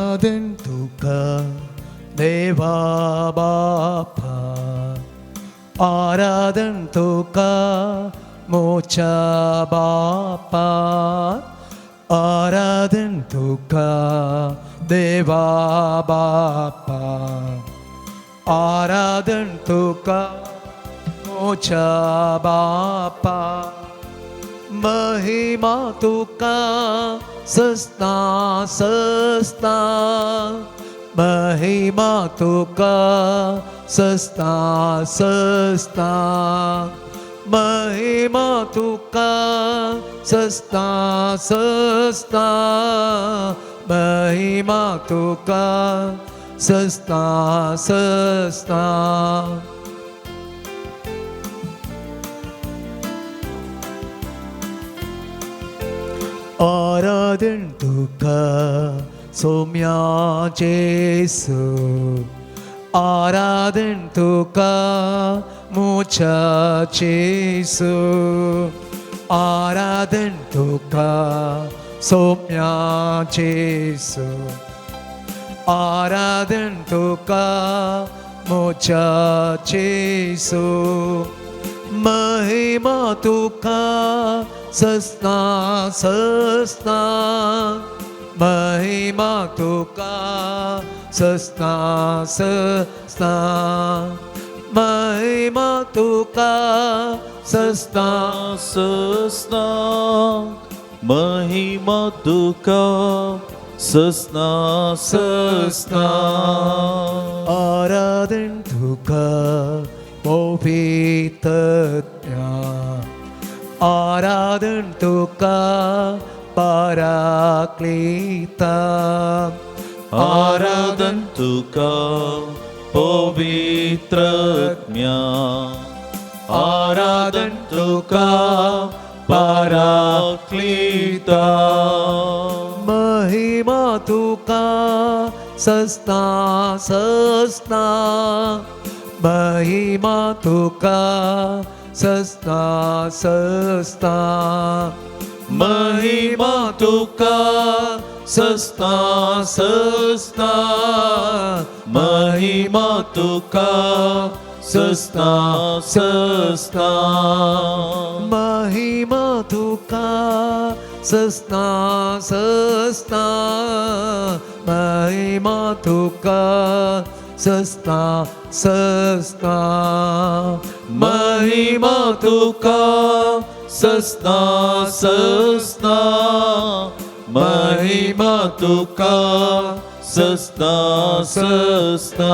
आराधन तुका देवा बापा, आराधन तुका मोच्या बापा, आराधन तुका देवा बापा, आराधन तुका मोच्या बापा, महिमा तुका सस्ता सस्ता, महिमा तुका सस्ता सस्ता, महिमा तुका सस्ता सस्ता, महिमा तुका सस्ता सस्ता। आराधन तुका सोम्या जेसू, आराधन तुका मोच्या जेसू, आराधन तुका सोम्या जेसू, आराधन तुका मोच्या जेसू, महिमा तुका सस्ता सस्ता, महिमा तुका सस्ता सस्ता, महिमा तुका सस्ता सस्ता, महिमा तुका सस्ता सस्ता। आराधन तुका पवित्रत्या, आराधन तुका पराक्लीता, आराधन तुका पवित्रत्म्या, आराधन तुका पराक्लीता, महिमा तुका सस्ता सस्ता, महिमा तुका सस्ता सस्ता, महिमा तुका सस्ता सस्ता, महिमा तुका सस्ता सस्ता, महिमा तुका सस्ता सस्ता, महिमा तुका सस्ता सस्ता, महिमा तुका सस्ता सस्ता, महिमा तुका सस्ता सस्ता।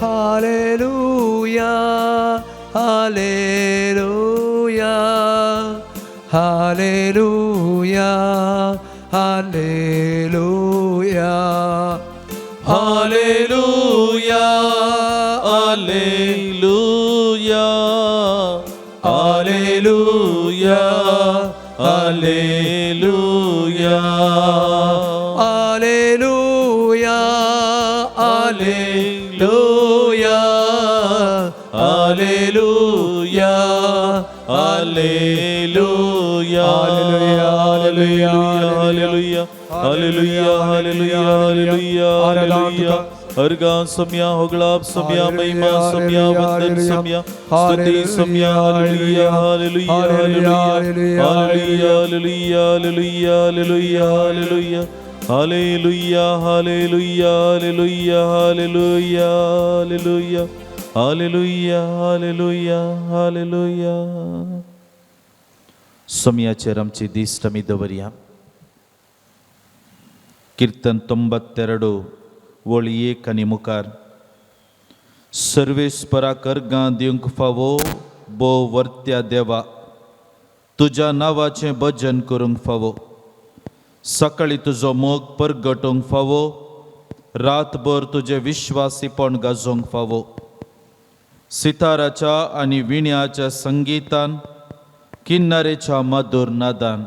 Hallelujah hallelujah hallelujah hallelujah, hallelujah hallelujah hallelujah hallelujah, hallelujah hallelujah hallelujah hallelujah, hallelujah hallelujah hallelujah hallelujah hallelujah. अर्गा सम्या होगलाप सम्या महिमा सम्या वंदन सम्या स्तुति सम्या hallelujah hallelujah hallelujah hallelujah hallelujah hallelujah hallelujah hallelujah hallelujah hallelujah hallelujah hallelujah hallelujah hallelujah. सोम्याचेर आमची दिश्ट आमी दवरया. कीर्तन 92 वळी 1 आनी मुखार. सर्वेस्पराक अर्गां दिवंक फावो भोव वर्त्या देवा, तुज्या नांवाचें भजन करूंक फावो. सकाळी तुजो मोग परगटूंक फावो, रातभर तुजें विश्वासीपण गाजोवंक फावो. सिताराच्या आनी विण्याच्या संगीतान, किन्नरेच्या मधुर नादान,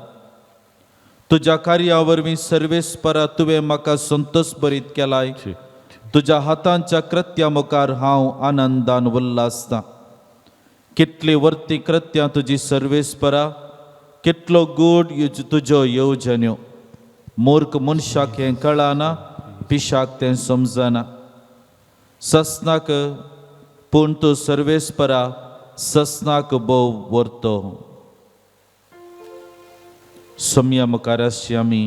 तुज्या कार्या वरवीं सर्वेस्परा तुवें म्हाका संतोष भरीत केलाय. तुज्या हातांच्या कृत्या मुखार हांव आनंदान उल्लासतां. कितली वर्ती कृत्यां तुजी सर्वेस्परा, कितलो गूढ तुज्यो येवजण्यो. मूर्ख मनशाक हें कळना, पिशाक तें समजना. ससनाक पूण तूं सर्वेस्परा ससनाक भोव व्हरतो. सोमया मुखार आसची आमी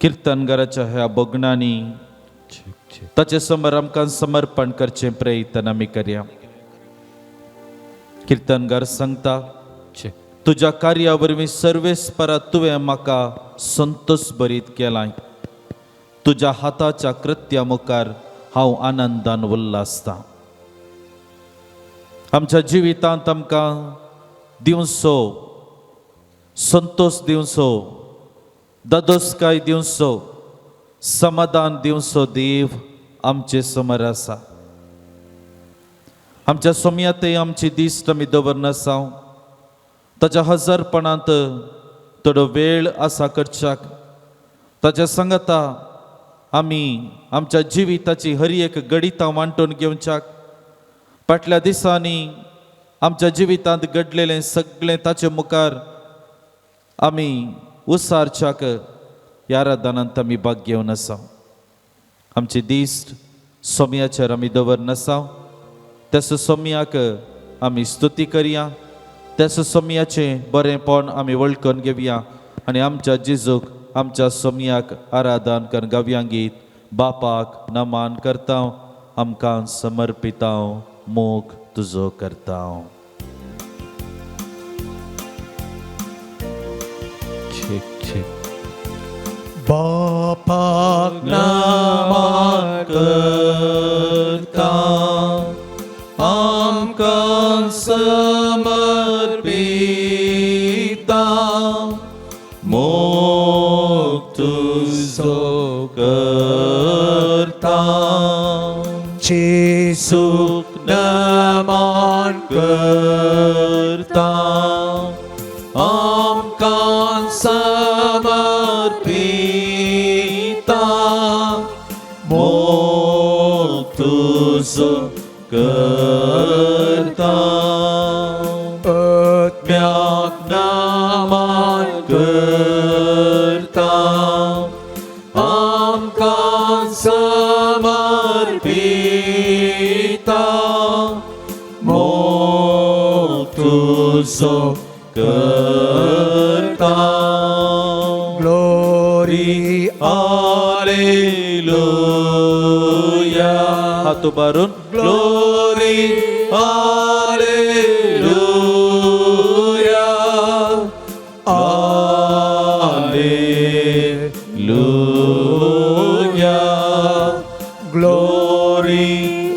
किर्तनगाराच्या ह्या भगणांनी ताचे समोर आमकां समर्पण करचें प्रयत्न आमी करया. किर्तनगार सांगता, तुज्या कार्या वरवीं सर्वेस्परा तुवें म्हाका संतोष भरीत केलाय. तुज्या हाताच्या कृत्या मुखार हांव आनंदान उल्लासतां. आमच्या जिवितांत आमकां दिवचो संतोष, दिवचो दादोसकाय, दिवचो समाधान दिवचो देव आमचे समोर आसा. आमच्या सोमयातय आमची दिश्ट आमी दवरनासां. ताच्या हजारपणांत थोडो वेळ आसा करच्याक ताच्या सांगता आमी आमच्या जिविताची हर एक गडितां वांटून घेवच्याक, फाटल्या दिसांनी आमच्या जिवितांत घडलेलें सगळें ताचे मुखार आमी उसारच्याक ह्या आराधनांत आमी भाग घेवन आसा. आमची दिश्ट सोमयाचेर आमी दवरनासा. त्यास सोमयाक आमी स्तुती करया, त्यास सोमयाचें बरेंपण आमी वळखून घेवया आनी आमच्या जेजूक, आमच्या सोमयाक आराधन कर. गावया गीत, बापाक नमान करता, आमकां समर्पितां, मोग तुजो करता. Check, check. बापाक नमान करता, आमकां समर्पिता, मोग तुजो करता. जेजूक नमान करता, आमकां समर्पिता, मोग तुजो करता. आत्म्याक नमान करता, आमकां समर्पिता, मोग तुजो करता. Glory, Hallelujah. हात उबारून glory hallelujah, hallelujah. Glory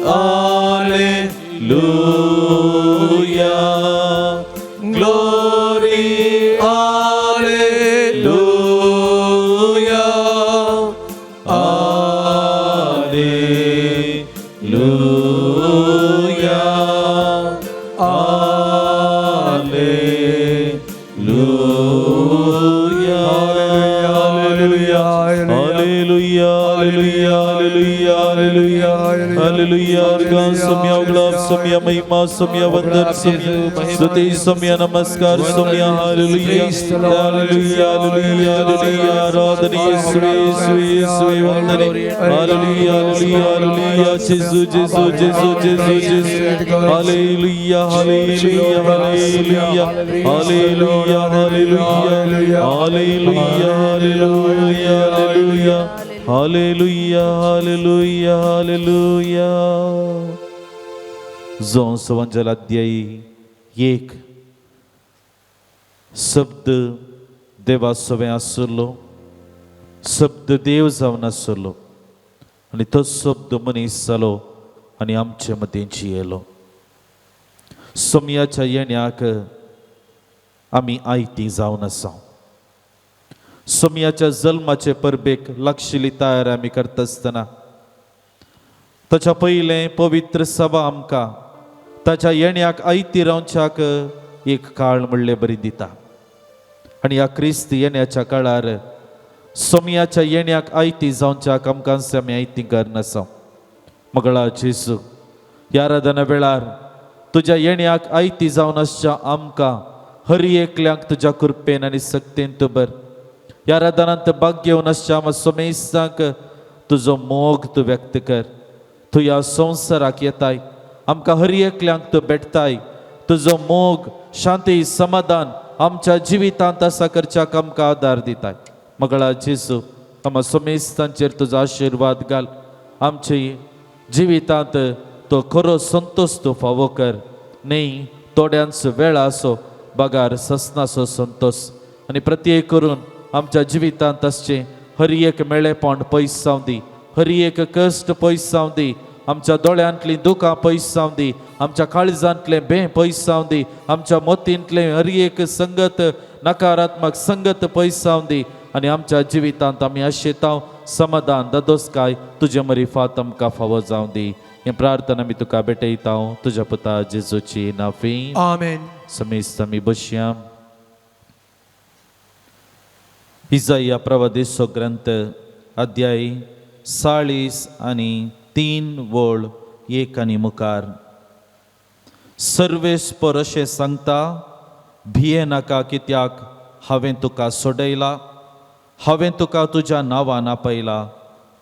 hallelujah, glory hallelujah, hallelujah, hallelujah. Hallelujah. Hallelujah, hallelujah, hallelujah, hallelujah, hallelujah. अर्घ सोमया, उगडाप सोमया, महिमा सोमया, वंदन सोमया, स्तुती सोमया, नमस्कार सोमया. Hallelujah, hallelujah, hallelujah, hallelujah. आराधना येसुवे, येसुवे, येसुवे वंदने. Hallelujah, hallelujah, hallelujah. जेजू, जेजू, जेजू, जेजू, जेजू. Hallelujah, hallelujah, hallelujah, hallelujah, hallelujah, hallelujah, hallelujah, hallelujah, hallelujah, hallelujah, hallelujah. जों सुवंजल अध्यायी 1. शब्द देवा सवें आसलो, शब्द देव जावन आसलो आनी तो शब्द मनीस जालो आनी आमचे मदीं जियेलो. सोमयाच्या येण्याक आमी आयती जावन आसा. सोमयाच्या जल्माचे परबेक लागशिल्ली तयार आमी करता आसतना ताच्या पयलें पवित्र सभा आमकां ताच्या येण्याक आयती रावच्याक एक काळ म्हणले बरी दिता. आनी ह्या क्रिस्त येण्याच्या काळार सोमयाच्या येण्याक आयती जावच्याक आमकां आमी आयती करनासा. मगळा जेजू, ह्या आराधना वेळार तुज्या येण्याक आयती जावन आसच्या आमकां हर एकल्यांक तुज्या कृपेन आनी सक्तेन तूं बर. ह्या आराधनांत भाग घेवन आसच्या आमच्या समेस्तांक तुजो मोग तूं व्यक्त कर. तूं ह्या संवसाराक येताय, आमकां हर एकल्यांक तूं भेटताय. तुजो मोग, शांती, समाधान आमच्या जिवितांत आसा करच्याक आमकां आदार दिताय. मगळा जेजू, आमच्या समेस्तांचेर तुजो आशिर्वाद घाल. आमचे जिवितांत तो खरो संतोश तूं फावो कर, न्ही थोड्यांचो वेळ आसो बगार ससनाचो संतोश. आनी प्रत्येक करून आमच्या जिवितांत आसचें हर एक मेळेपण पयस जावं दी, हर एक कश्ट पयस जावं दी, आमच्या दोळ्यांतलीं दुकां पयस जावं दी, आमच्या काळजांतलें बें पयस जावं दी, आमच्या मोतींतलें हर एक संगत, नकारात्मक संगत पयस जावं दी. आनी आमच्या जिवितांत आमी आशेतांव समाधान, दादोसकाय तुजे मरिफात आमकां फावो जावं दी. हें प्रार्थना आमी तुका भेटयता तुज्या पुता जेजूची नाफी. आमेन. समेस्त आमी बसया. इजाया प्रवादेचो ग्रंथ, अध्याय 40 आनी 3 वळ 1 आनी मुखार. सर्वेस्पर अशें सांगता, भिये नाका, कित्याक हांवें तुका सोडयला, हांवें तुका तुज्या नांवान आपयला,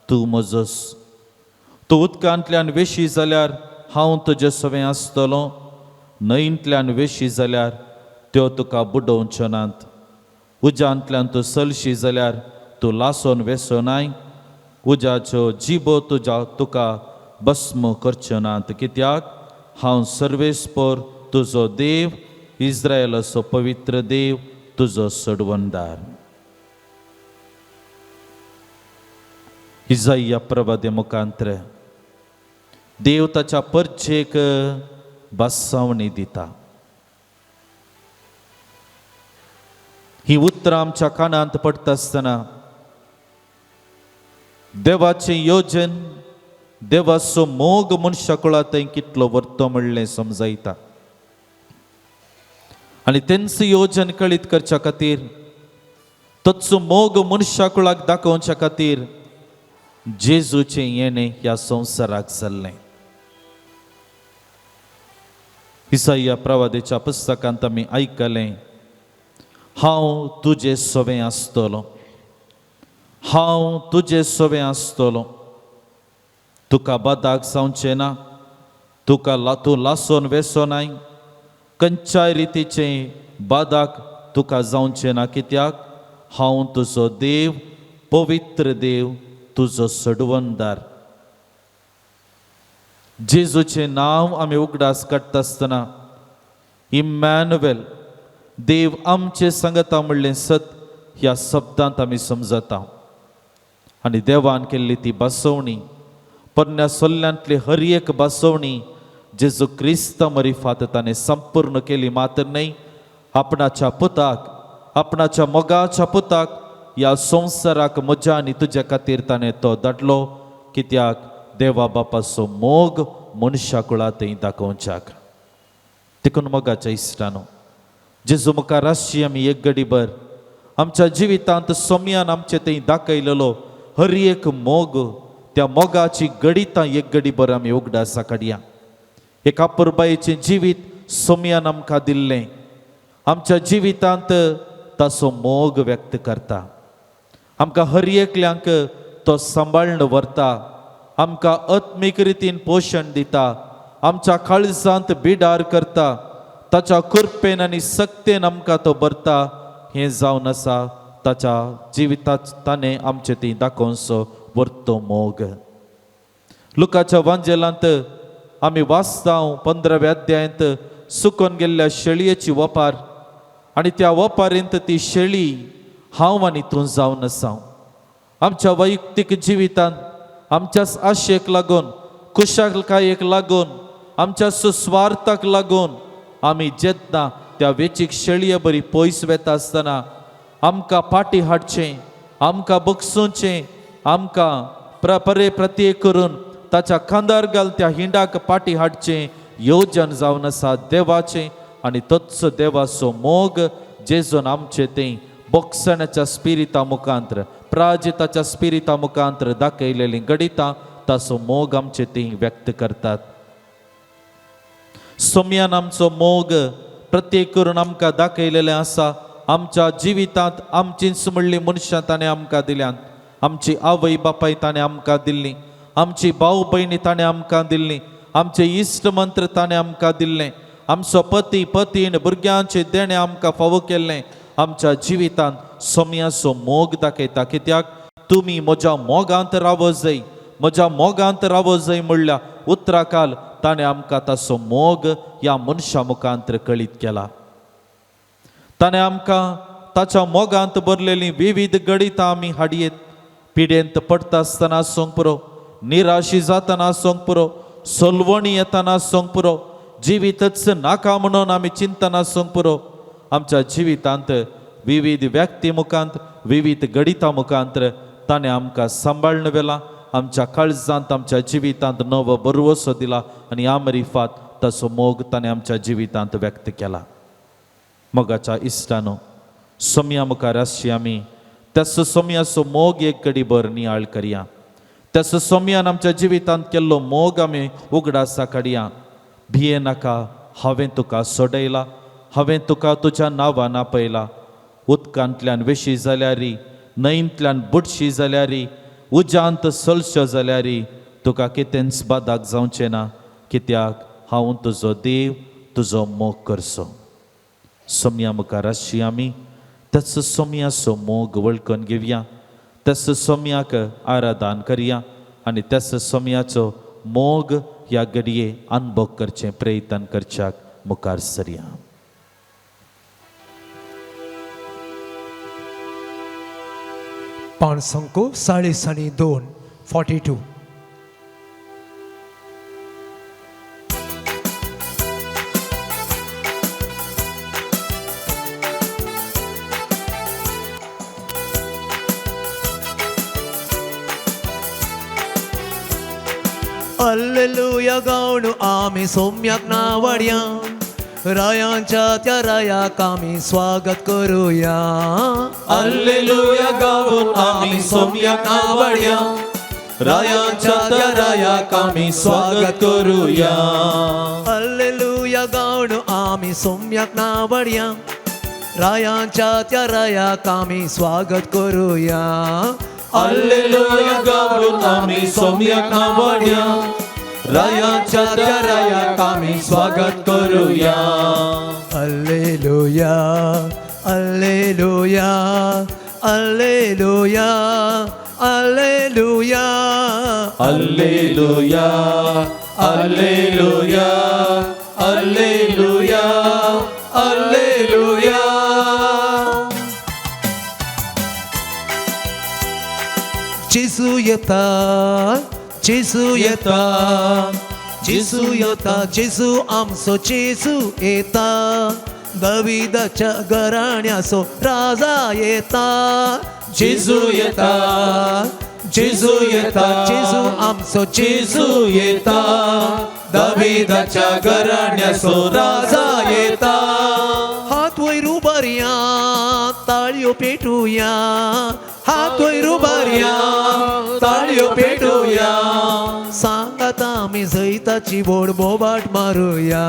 तूं म्हजोस. तूं उदकांतल्यान वेशी जाल्यार हांव तुजे सवें आसतलो, न्हंयंतल्यान वेशी जाल्यार त्यो तुका बुडोवच्यो नात. उज्यांतल्यान तूं चलशी जाल्यार तूं लासोन वेसोनाय, उज्याच्यो जिबो तुज्या तुका भस्म करच्यो नात. कित्याक हांव सर्वेस्पर तुजो देव, इस्रायलाचो पवित्र देव, तुजो सोडवणदार. इजाया प्रवादे मुखांत्र देव ताच्या परचेक बसावणी दिता. ही उतरां आमच्या कानांत पडटा आसतना देवाचें योजन, देवाचो मोग मनशा कुळा थंय कितलो व्हरतो म्हणलें समजायता. आनी तेंच योजन कळीत करच्या खातीर, तोच मोग मनशा कुळाक दाखोवच्या खातीर जेजूचें येणें ह्या संवसाराक जाल्लें. इसाया प्रवादेच्या पुस्तकांत आमी आयकलें, हांव तुजे सवें आसतलो, हांव तुजे सवें आसतलो, तुका बादाक जावचें ना, तुका तूं लासोन वेसोनाय, खंयच्याय रितीचें बादाक तुका जावचें ना, कित्याक हांव तुजो देव, पवित्र देव, तुजो सडवणदार. जेजूचें नांव आमी उगडास काडटा आसतना इमॅन्युएल, देव आमचे सांगता म्हणलें सत ह्या शब्दांत आमी समजता. आनी देवान केल्ली ती बसवणी, पोरण्या सोल्ल्यांतली हर एक बसवणी जेजू क्रिस्त मरिफात ताणें संपूर्ण केली. मात्र न्हय, आपणाच्या पुताक, आपणाच्या मोगाच्या पुताक ह्या संवसाराक म्हज्या आनी तुज्या खातीर ताणें तो धाडलो, कित्याक देवा बापाचो मोग मनशा कुळा थंय दाखोवच्याक. देखून मोगाच्या इश्टानो, जेजू मुखार आसची आमी एक घडीभर आमच्या जिवितांत सोम्यान आमचे थंय दाखयलेलो हर एक मोग, त्या मोगाची गडितां एक घडीभर आमी उगडासा काडया. एक अपुरबायेचें जिवीत सोम्यान आमकां दिल्लें, आमच्या जिवितांत ताचो मोग व्यक्त करता, आमकां हर एकल्यांक तो सांबाळून व्हरता, आमकां आत्मीक रितीन पोशण दिता, आमच्या काळजांत बिडार करता, ताच्या कृपेन आनी सक्तेन आमकां तो भरता. हें जावन आसा ताच्या जिवितात ताणें आमचे ती दाखोवचो व्हरतो मोग. लुकाच्या वांजेलांत आमी वाचता 15व्या अध्यायांत सुकोन गेल्ल्या शेळयेची वपार, आनी त्या वपारींत ती शेळी हांव आनी तूं जावन आसा. आमच्या वैयक्तीक जिवितांत आमच्याच आशेक लागून, कुशालकायेक लागून, आमच्या सुस्वार्थाक लागून आमी जेन्ना त्या वेचीक शेळये बरी पयस वेता आसतना आमकां पाटी हाडचें, आमकां बगसुचें, आमकां परे प्रत्येक करून ताच्या खांदार घाल त्या हिंडाक पाटी हाडचें योजन जावन आसा देवाचें. आनी तोच देवाचो मोग जेजून आमचें तें बोगसण्याच्या स्पिरिता मुखांत्र, प्राजिताच्या स्पिरिता मुखांत्र दाखयलेलीं घडितां ताचो मोग आमचे ती व्यक्त करतात. सोम्यान आमचो मोग प्रत्येक करून आमकां दाखयलेलें आसा. आमच्या जिवितांत आमचींच म्हणली मनशां ताणें आमकां दिल्यांत. आमची आवय बापाय ताणें आमकां दिल्ली, आमची भाव भयणी ताणें आमकां दिल्ली, आमचे इश्ट मंत्र ताणें आमकां दिल्लें, आमचो पती पतीण भुरग्यांचे देणें आमकां फावो केल्लें. आमच्या जिवितांत सोम्याचो मोग दाखयता. कित्याक तुमी म्हज्या मोगांत रावो जाय, म्हज्या मोगांत रावो जाय म्हणल्या उतराकाल ताणें आमकां ताचो मोग ह्या मनशा मुखांत कळीत केला. ताणें आमकां ताच्या मोगांत भरलेलीं विविध गणितां आमी हाडयेत. पिडेंत पडटा आसतना आसूंक पुरो, निराशी जातना आसूंक पुरो, सोलवणी येतना आसूंक पुरो, जिवीतच नाका म्हणून आमी चिंतना आसूंक पुरो, आमच्या जिवितांत विविध व्यक्ती मुखांत विविध गणितां मुखांत ताणें आमकां सांबाळून व्हेलां. आमच्या काळजांत आमच्या जिवितांत नवो बरवसो दिला आनी आमरिफात ताचो मोग ताणें आमच्या जिवितांत व्यक्त केला. मोगाच्या इश्टानो, सोम्या मुखार आसची आमी त्याचो सोम्याचो मोग एक कडी भर नियाळ करया. त्याचो सोम्यान आमच्या जिवितांत केल्लो मोग आमी उगडासा काडया. भिये नाका, हांवें तुका सोडयला, हांवें तुका तुज्या नांवान आपयला. उदकांतल्यान वेशी जाल्यारी, न्हंयंतल्यान बुडशी जाल्यारी, उज्यांत सलशो जाल्यारी तुका कितेंच बादाक जावचें ना, कित्याक हांव तुजो देव तुजो मोग करचो. सोम्या मुखार आसची आमी त्याचो सोम्याचो मोग वळखून घेवया, त्याचो सोम्याक आराधन करया आनी त्याचो सोम्याचो मोग ह्या घडये अनुभव करचें प्रयत्न करच्याक मुखार सरया. पाणसंको 42 42. अल्लेलुया गावणू आमी सोम्याक नावड्या, रायांच्या त्या रायाक आमी स्वागत करूया. अल्लेलुया गावून आमी सोम्याक नावड्या, रायांच्या त्या रायाक आमी स्वागत करूया. अल्लेलुया गावणू आमी सोम्याक नावड्या, रायांच्या त्या रायाक आमी स्वागत करूया. अल्लेलुया गावून आमी सोम्याक नावड्या, रायांच्या त्या रायाक आमी स्वागत करूया. Alleluia, alleluia, alleluia, alleluia. Alleluia, alleluia, alleluia, alleluia. जेजू येता, जेजू येता, जेजू येता, जेजू आमचो जेजू येता, दाविदाच्या घराण्याचो राजा येता. जेजू येता, जेजू येता, जेजू आमचो जेजू येता, दाविदाच्या घराण्याचो राजा येता. हात वयर उबारया, ताळयो पेटुया, हात वयर उबारया, ताळयो पेटुया. सांगात आमी जैताची बोड बोबाट मारुया,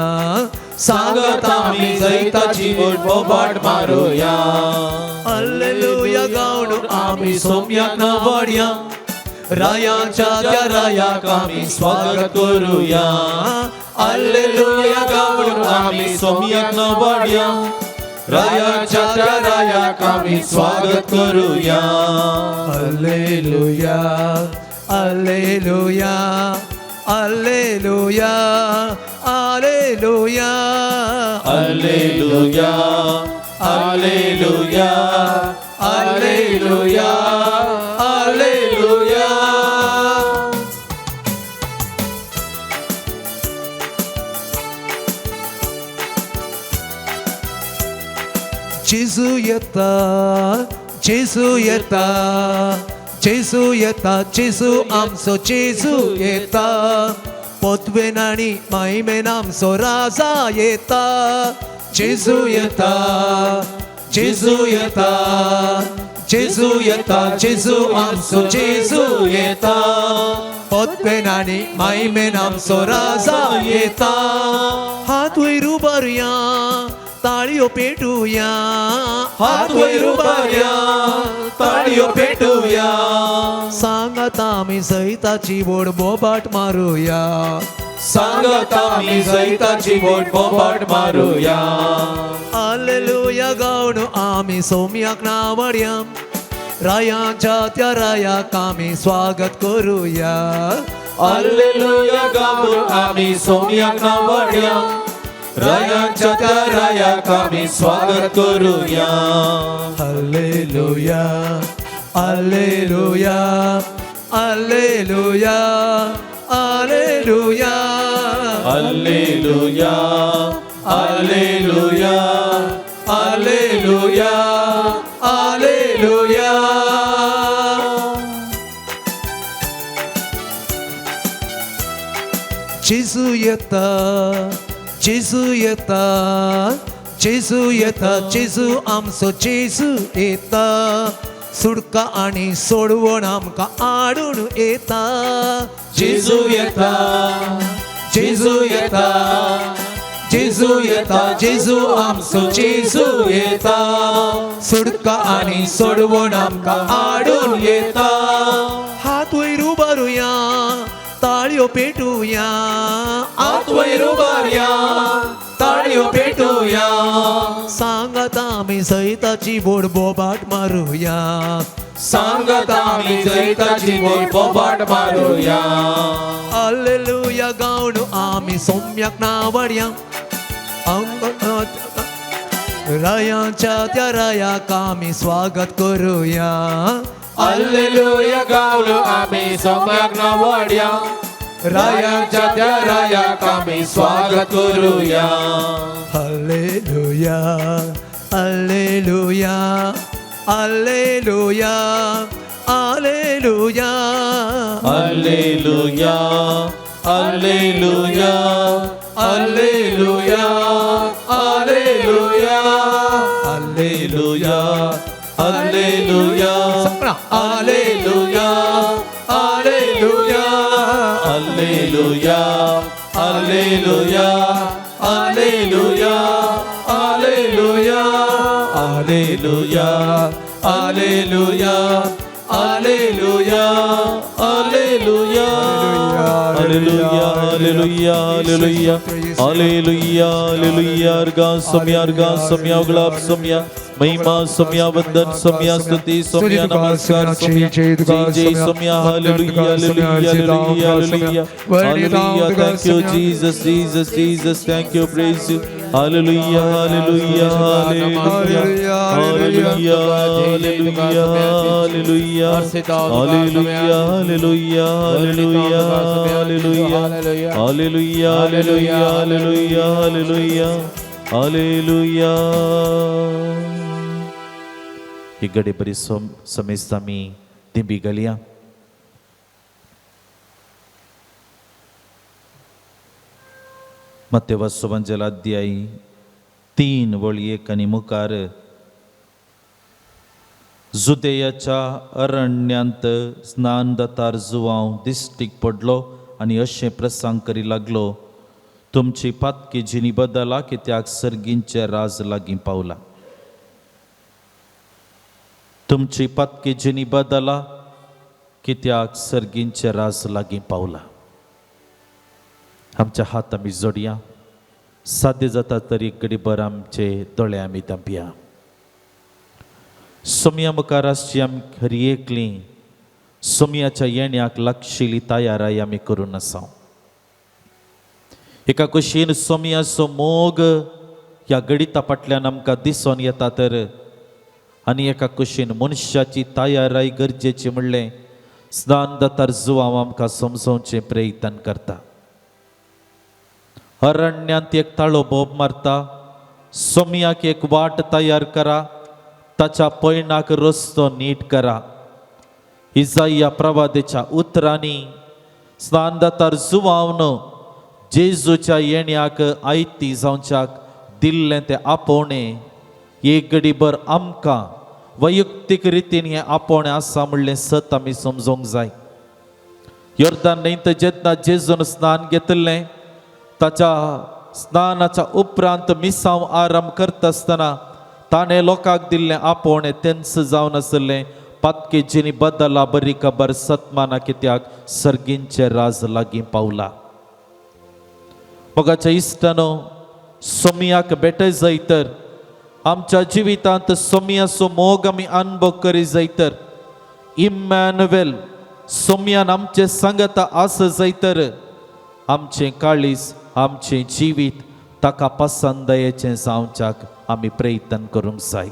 सांगात आमी जैताची बोड बोबाट मारुया. अल्लेलुया गावणू आमी सोम्याक नावड्या, रायांच्या त्या रायाक आमी स्वागत करूया. अल्लेलुया गावणू आमी सोम्याक नावड्या, रायांच्या त्या रायाक आमी स्वागत करूया. Alleluia, alleluia, alleluia, alleluia. Alleluia, alleluia, alleluia, alleluia. जेजू येता, जेजू येता, जेजू येता, जेजू आमचो जेजू येता, पोतवेन आनी मायमेन आमचो राजा येता. जेजू येता, जेजू येता, जेजू येता, जेजू आमचो जेजू येता, पोतवेन आनी मायमेन आमचो राजा येता. हात वयर उबारया, ताळयो पेटुया, हात वयर उबारया, ताळयो पेटुया. सांगात आमी जैताची बोड बोबाट मारुया. सांगत आमी जैताची बोट बोबाट मारुया. आलेलुया गावन आमी सोम्याक नावड्या, रायांच्या त्या रायाक आमी स्वागत करुया. आल्लेलुया गावन आमी सोम्याक नावड्या, रायांच्या त्या रायाक आमी स्वागत करुया. Hallelujah, hallelujah, hallelujah, hallelujah. Hallelujah, hallelujah, hallelujah, hallelujah. जेजू येता, जेजू येता, जेजू येता, जेजू आमचो जेजू येता, सुडका आनी सोडवण आमकां हाडून येता. जेजू येता, जेजू येता, जेजू येता, जेजू आमचो जेजू येता, सुडका आनी सोडवण आमकां हाडून येता. हात वयर उबारुया, ताळयो पेटुया. हात वयर उबारया, ताळयो पेटुया. सांगात आमी जैताची बोड बोबाट मारुया. सांगत आमी जैताची बोट बोबाट मारुया. आलेलुया गावन आमी सोम्याक नावड्या, रायांच्या त्या रायाक आमी स्वागत करुया. आलेलुया गावन आमी सोम्याक नावड्या, रायांच्या त्या रायाक आमी स्वागत करुया. Hallelujah, hallelujah, hallelujah, hallelujah. Hallelujah, hallelujah, hallelujah, hallelujah. Hallelujah, hallelujah, hallelujah, hallelujah. Hallelujah, hallelujah, hallelujah, hallelujah. Hallelujah, hallelujah, hallelujah, hallelujah. Hallelujah, hallelujah, hallelujah, hallelujah, hallelujah. अर्घा सम्या, अर्घा सम्या, गुलाब सम्या, महिमा सम्या, वंदन सम्या, स्तुति सम्या, नमस्कार सम्या, जय जय सम्या. Hallelujah, hallelujah, hallelujah, hallelujah, hallelujah. Thank you Jesus, Jesus, Jesus. Thank you, praise you. Hallelujah, hallelujah, hallelujah, hallelujah, hallelujah, hallelujah, hallelujah, hallelujah, hallelujah, hallelujah, hallelujah, hallelujah, hallelujah, hallelujah, hallelujah. ही घडी बरी समेस्त आमी दिंबी घालया. मत्तेव सुवंजल अध्याय 3 वळी 1 आनी मुखार जुदेयाच्या अरण्यांत स्नानदातार जुवांव दिश्टीक पडलो आनी अशें प्रसंग करी लागलो, तुमची पातकी जिनी बदला कित्याक सर्गींचे राज लागीं पावला. तुमची पातकी जिनी बदला कित्याक सर्गींचे राज लागीं पावला. आमच्या हात आमी जोडया, साध्य जाता तरी घडीभर आमचे दोळे आमी धांपया. सोमया मुखार आसची आमी हरी एकली सोमयाच्या येण्याक लागशिल्ली तयाराय आमी करून आसा. एका कुशीन सोमयाचो मोग ह्या गणिता फाटल्यान आमकां दिसून येता तर, आनी एका कुशीन मनशाची तयाराय गरजेची म्हणलें स्नानदातार जुवांव आमकां समजोवचें प्रयत्न करता. अरण्यांत एक ताळो बोब मारता, सोमयाक एक वाट तयार करा, ताच्या पयणाक रस्तो नीट करा. इजाया प्रवादेच्या उतरांनी स्नानदातार जुवावन जेजूच्या येण्याक आयती जावच्याक दिल्लें तें आपोवणें एक घडीभर आमकां वैयक्तीक रितीन हें आपोवणें आसा म्हणलें सत आमी समजूंक जाय. योर्दान न्हंयत जेन्ना जेजून स्नान घेतिल्लें ताच्या स्नानाच्या उपरांत मिसांव आराम करता आसतना ताणें लोकांक दिल्लें आपोवणें तेंच जावन आसलें पातके जिनी बदला बरी खबर सतमाना कित्याक सर्गींचे राज लागीं पावला. मोगाच्या इश्टानो, सोमयाक भेटय जाय तर आमच्या जिवितांत सोमयाचो मोग आमी अनुभव करी जाय तर इम्मॅन्युएल सोमयान आमचे सांगता आस जाय तर आमचें काळीज आमचें जिवीत ताका पसंदयेचें जावच्याक आमी प्रयत्न करूंक जाय.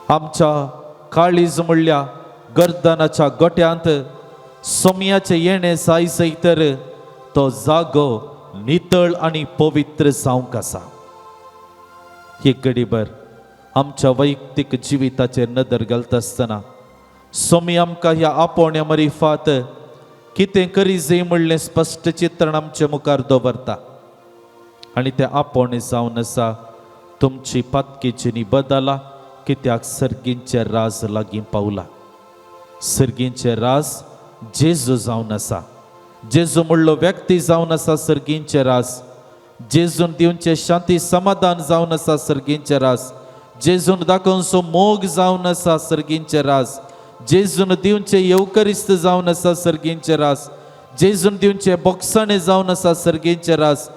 आमच्या काळीज म्हणल्या गर्दनाच्या गोट्यांत सोमयाचें येणें जाय जाय तर तो जागो नितळ आनी पवित्र जावंक आसा. एक घडीभर आमच्या वैयक्तीक जिविताचेर नदर घालता आसतना सोमी आमकां ह्या आपोवण्या मरिफात कितें करी जाय म्हणलें स्पश्ट चित्रण आमचे मुखार दवरता आनी तें आपोवणें जावन आसा तुमची पातकेची बदला कित्याक सर्गींचे राज लागीं पावला. सर्गींचे राज जेजू जावन आसा. जेजू म्हणलो व्यक्ती जावन आसा सर्गींचे राज. जेजून दिवचें शांती समाधान जावन आसा सर्गींचे राज. जेजून दाखोवचो मोग जावन आसा सर्गींचे राज. जेजून दिवचें येवकरिस्त जावन आसा सर्गींचे राज. जेजून दिवचें बोगसाणें जावन आसा सर्गींचे राज.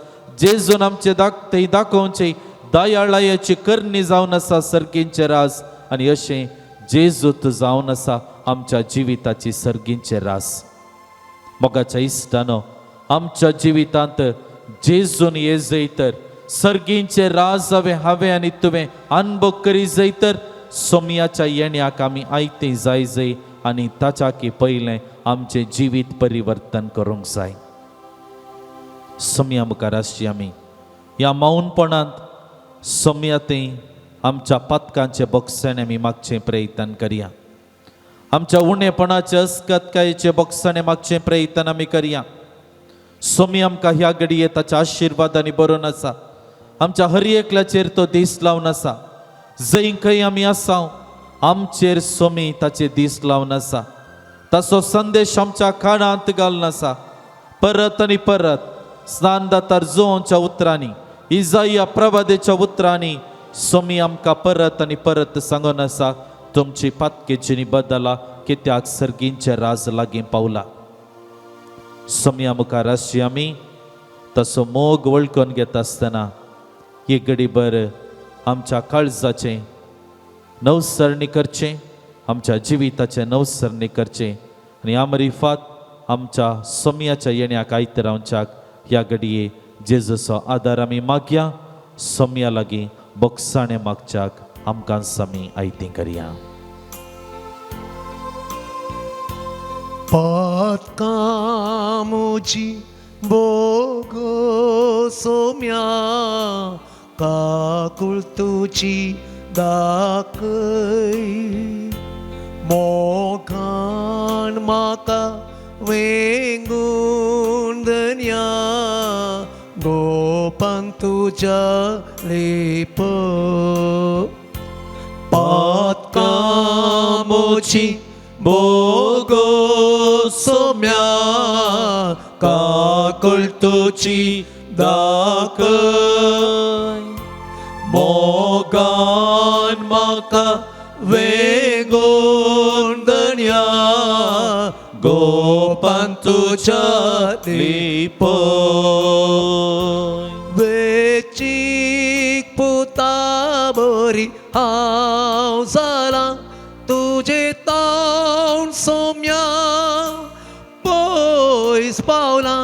जेजून आमचे थंय दाखोवचें दयाळायाची करणी जावन आसा सर्गींचे राज. आनी अशें जेजूत जावन आसा आमच्या जिविताची सर्गींचे रास. मोगाच्या इश्टानो, आमच्या जिवितांत जेजून ये जय तर सर्गींचे राज हांवें हांवें आनी तुवें अनुभव करी जय तर सोमयाच्या येण्याक आमी आयतें जाय जय आनी ताच्या पयलें आमचें जिवीत परिवर्तन करूंक जाय. सोमया मुखार आसची आमी ह्या मौनपणांत सोमया थंय आमच्या पातकांचे बोगसणे आमी मागचें प्रयत्न करया. आमच्या उणेपणाचे अस्कतकायेचे बोगसणे मागचें प्रयत्न आमी करया. सोमी आमकां ह्या घडये ताच्या आशिर्वादांनी बरोवन आसा. आमच्या हर एकल्याचेर तो दीस लावन आसा. जंय खंय आमी आसा आमचेर सोमी ताचे दीस लावन आसा. ताचो संदेश आमच्या कानांत घालून आसा. परत आनी परत स्नानदातार जुवांच्या उतरांनी इजाया प्रवादेच्या उतरांनी सोमी आमकां परत आनी परत सांगून आसा तुमची पातकेची बदला कित्याक सर्गींचे राज लागीं पावला. सोमया मुखार आसची आमी तसो मोग वळखून घेता आसतना एक घडीभर आमच्या काळजाचें नवसरणी करचें, आमच्या जिविताचें नवसरणी करचें आनी आमरिफात आमच्या सोमयाच्या येण्याक आयत रावच्याक ह्या घडये जेजूचो आदार आमी मागया. सोमया लागीं बोगसाणें मागच्याक आमकां आमी आयतीं करया. पातकां म्हजी बोगो सोम्या काकूळ तुजी दाखय मोगान म्हाका वेंगून धन्या गोपान तुज्या लेप. पातकां म्हजी बोगो सोम्या काकूळ तुजी दाखय मोगान म्हाका वेंगून धन्या गोपान तुज्या लिपय. वेचीक पुता बरी हांव जालां तुजे तावन सोम्या पयस पावलां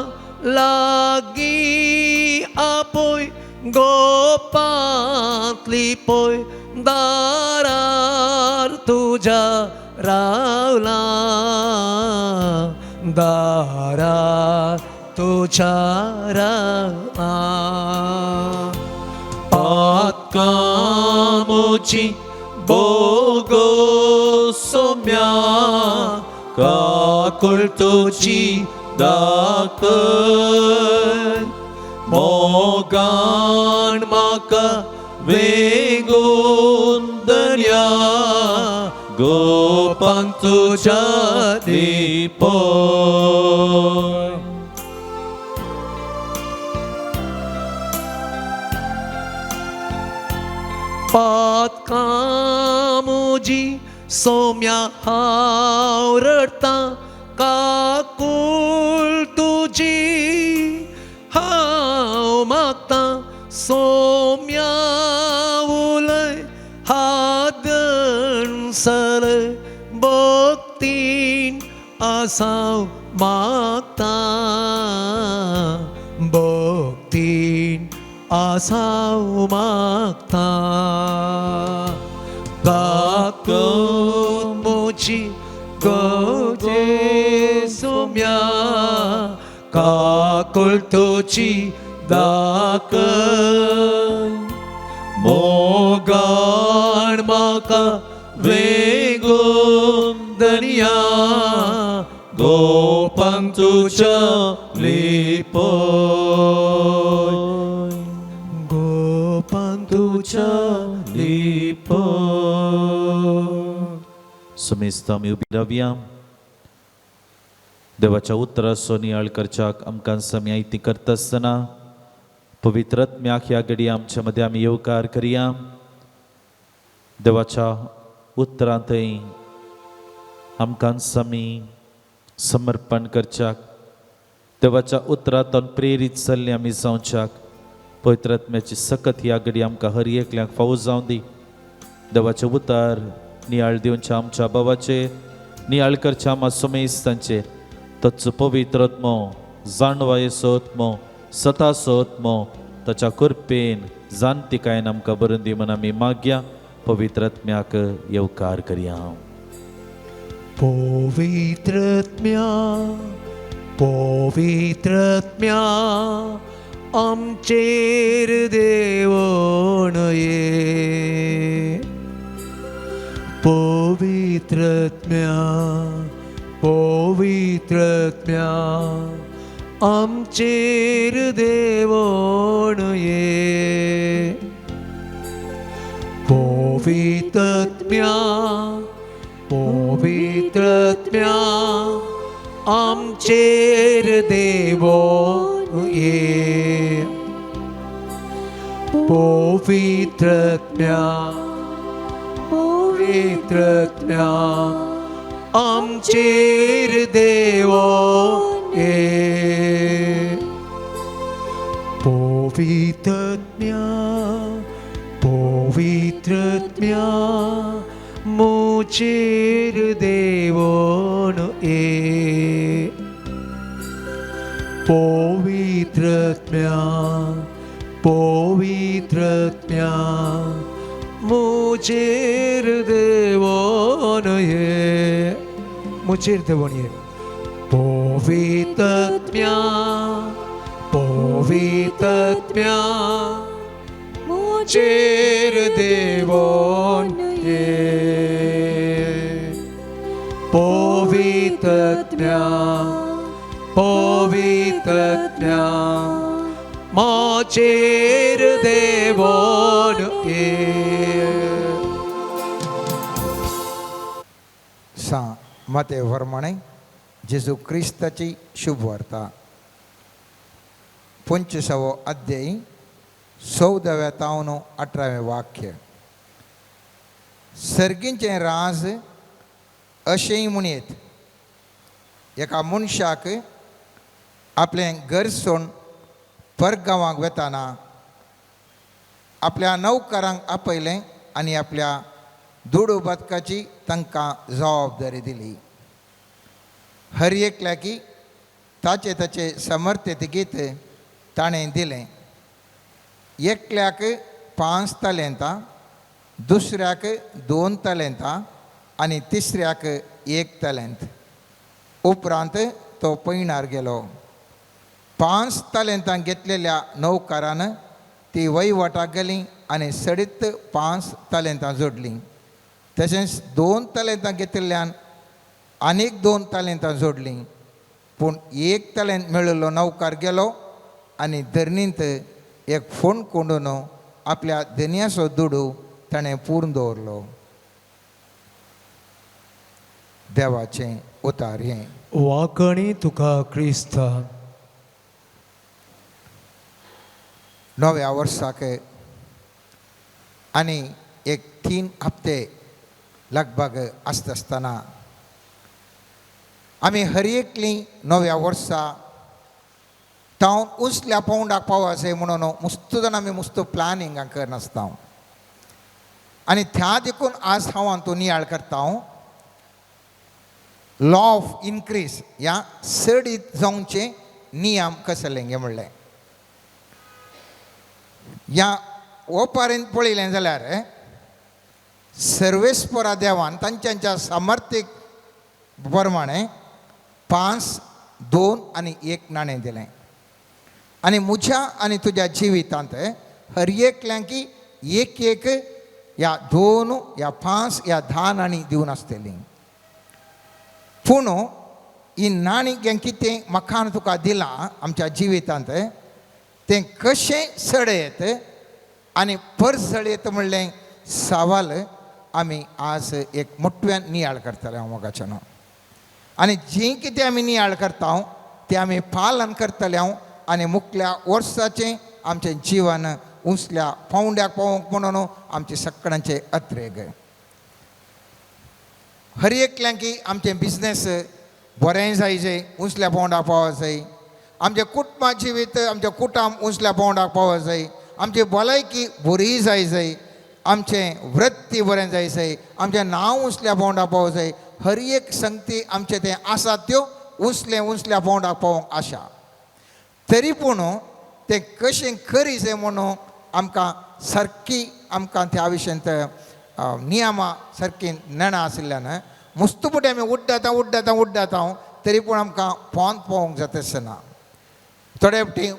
लागीं आपोय गोपांत लिपय दारार तुज्या रावलां दारार तुज्या रावलां. पातकां म्हजी बोगो सोम्या काकूळ तुजी दाखय मोगान म्हाका वेंगून दर्या गोपान तुज्या लिपय. पातकां मुजी सोम्या हांव रडटां काकूळ तुजी हांव मागतां सोम्या उलय हात सर भक्तीन आसाव मागता भक्तीन आसाव मागता काकूळ मुजी गोजे सोम्या काकूळ तुजी दाखय मोगान म्हाका वेगून दर्या गोपांक तुज्या लिपय गोपांक तुज्या लिपय. सुमेस्त आमी उबी रावया. देवाच्या उतराचो नियाळ करच्याक आमकां आमी आयती करता आसतना पवित्र आत्म्याक ह्या घडी आमच्या मदें आमी येवकार करया. देवाच्या उतरांतय आमकां आमी समर्पण करच्याक देवाच्या उतरांतून प्रेरीत जाल्ले आमी जावच्याक पवित्र आत्म्याची सकत ह्या घडी आमकां हर एकल्याक फावो जावं दी. देवाचें उतार नियाळ दिवच्या आमच्या भावाचेर, नियाळ करच्या आमच्या सुमेस्तांचेर तच्च पवित्र आत्मो, जाणवायेचो आत्मो, सताचो आत्मो ताच्या कृपेन जाणतिकायेन आमकां बरोवन दी म्हूण आमी मागया. पवित्र आत्म्याक येवकार करया. पवित्रत्म्या पवित्रत्म्या आमचेर देवण ये पवित्रत्म्या पवित्रत्म्या आमचेर देवण ये पवित्रत्म्या पवित्रत्म्या आमचेर देवो ये पवित्रत्म्या पवित्रत्म्या आमचेर देवो ये पवित्रत्म्या पवित्रत्म्या मुचेर देवोन ये पवित्रत्म्या पवित्रत्म्या मुचेर देवोन ये मुचेर देवोन ये पवित्रत्म्या पवित्रत्म्या मुचेर देवोन ये पवित्रत्म्या पवित्रत्म्या माचेर देवोन ये. सा मते वर्मणे जेजू क्रिस्ताची शुभवार्ता 25वो अध्याय 14व्या तावन 18वें वाक्य. सर्गींचें राज अशेंय म्हणयेत, एका मनशाक आपलें घर सोडून परगांवाक वेताना आपल्या नौकरांक आपयलें आनी आपल्या दुडू बदकाची तांकां जबाबदारी दिली. हर एकल्याकी ताचे ताचे समर्थ्य तिगीत ताणें दिलें. एकल्याक 5 तालेंतां, दुसऱ्याक 2 तालेंतां आनी तिसऱ्याक 1 तालेंत. उपरांत तो पयणार गेलो. 5 तालेंतां घेतलेल्या नौकारान ती वहिवटाक गेली आनी सडीत 5 तालेंतां जोडलीं. तशेंच 2 तालेंतां घेतिल्ल्यान आनीक 2 तालेंतां जोडलीं. पूण 1 तालेंत मेळिल्लो नौकार गेलो आनी धरणींत एक फोण कोंडून आपल्या धनयाचो दुडू ताणें पूर्ण दवरलो. देवाचें उतार हें. वाकणी तुका क्रिस्ता. नव्या वर्साक आनी एक 3 हप्ते लगभग आसता आसतना आमी हर एकली नव्या वर्सा तावन उंचल्या पावंडाक पावपाचें म्हणून मुस्त जाण आमी मुस्त प्लॅनिंग करनासता आनी त्या देखून आज हांव हातूंत नियाळ करता. लॉ ऑफ इनक्रीज ह्या चडीत जावचे नियम कसले म्हणलें ह्या ओपारीन पळयलें जाल्यार सर्वेस्परा देवान तांच्या सामर्थ्य प्रमाणे 5, 2 आनी 1 नाणें दिलें आनी म्हज्या आनी तुज्या जिवितांत हर एकल्यांकी एक एक ह्या 2 या 5 या 10 नाणीं दिवन आसतलीं. पूण ही नाणीं जें कितें म्हाका आनी तुका दिलां आमच्या जिवितांत तें कशें चडयत आनी परजळयत म्हणलें सवाल आमी आज एक मोटव्यान नियाळ करतले हांव मोगाच्यान. आनी जें कितें आमी नियाळ करता तें आमी पालन करतले हांव आनी मुखल्या वर्साचें आमचें जिवन उंचल्या पावंड्याक पावोवंक म्हणून आमचें सगळ्यांचें अत्रेग. हर एकल्यांकी आमचें बिजनेस बरें जाय जाय उंचल्या पावंड्याक पावो जाय, आमचें कुटुंबा जिवीत आमचें कुटुंब उंचल्या पावंड्याक पावो जाय, आमची भलायकी बरी जाय जाय, आमचें वृत्ती बरें जाय जाय, आमचें नांव उंचल्या पावंड्याक पावो जाय. हर एक संगती आमचें तें आसा त्यो उंचले उंचल्या पावंड्याक पावोवंक आशा. तरी पूण तें कशें करी जाय म्हणून आमकां सारकी आमकां त्या विशयांत नियमां सारकीं नेणां आशिल्ल्यान मुस्त फुडें आमी उड्डाता उड्डाता उड्डाता तरी पूण आमकां पोंत पावोवंक जाता आसना. थोडे फावटी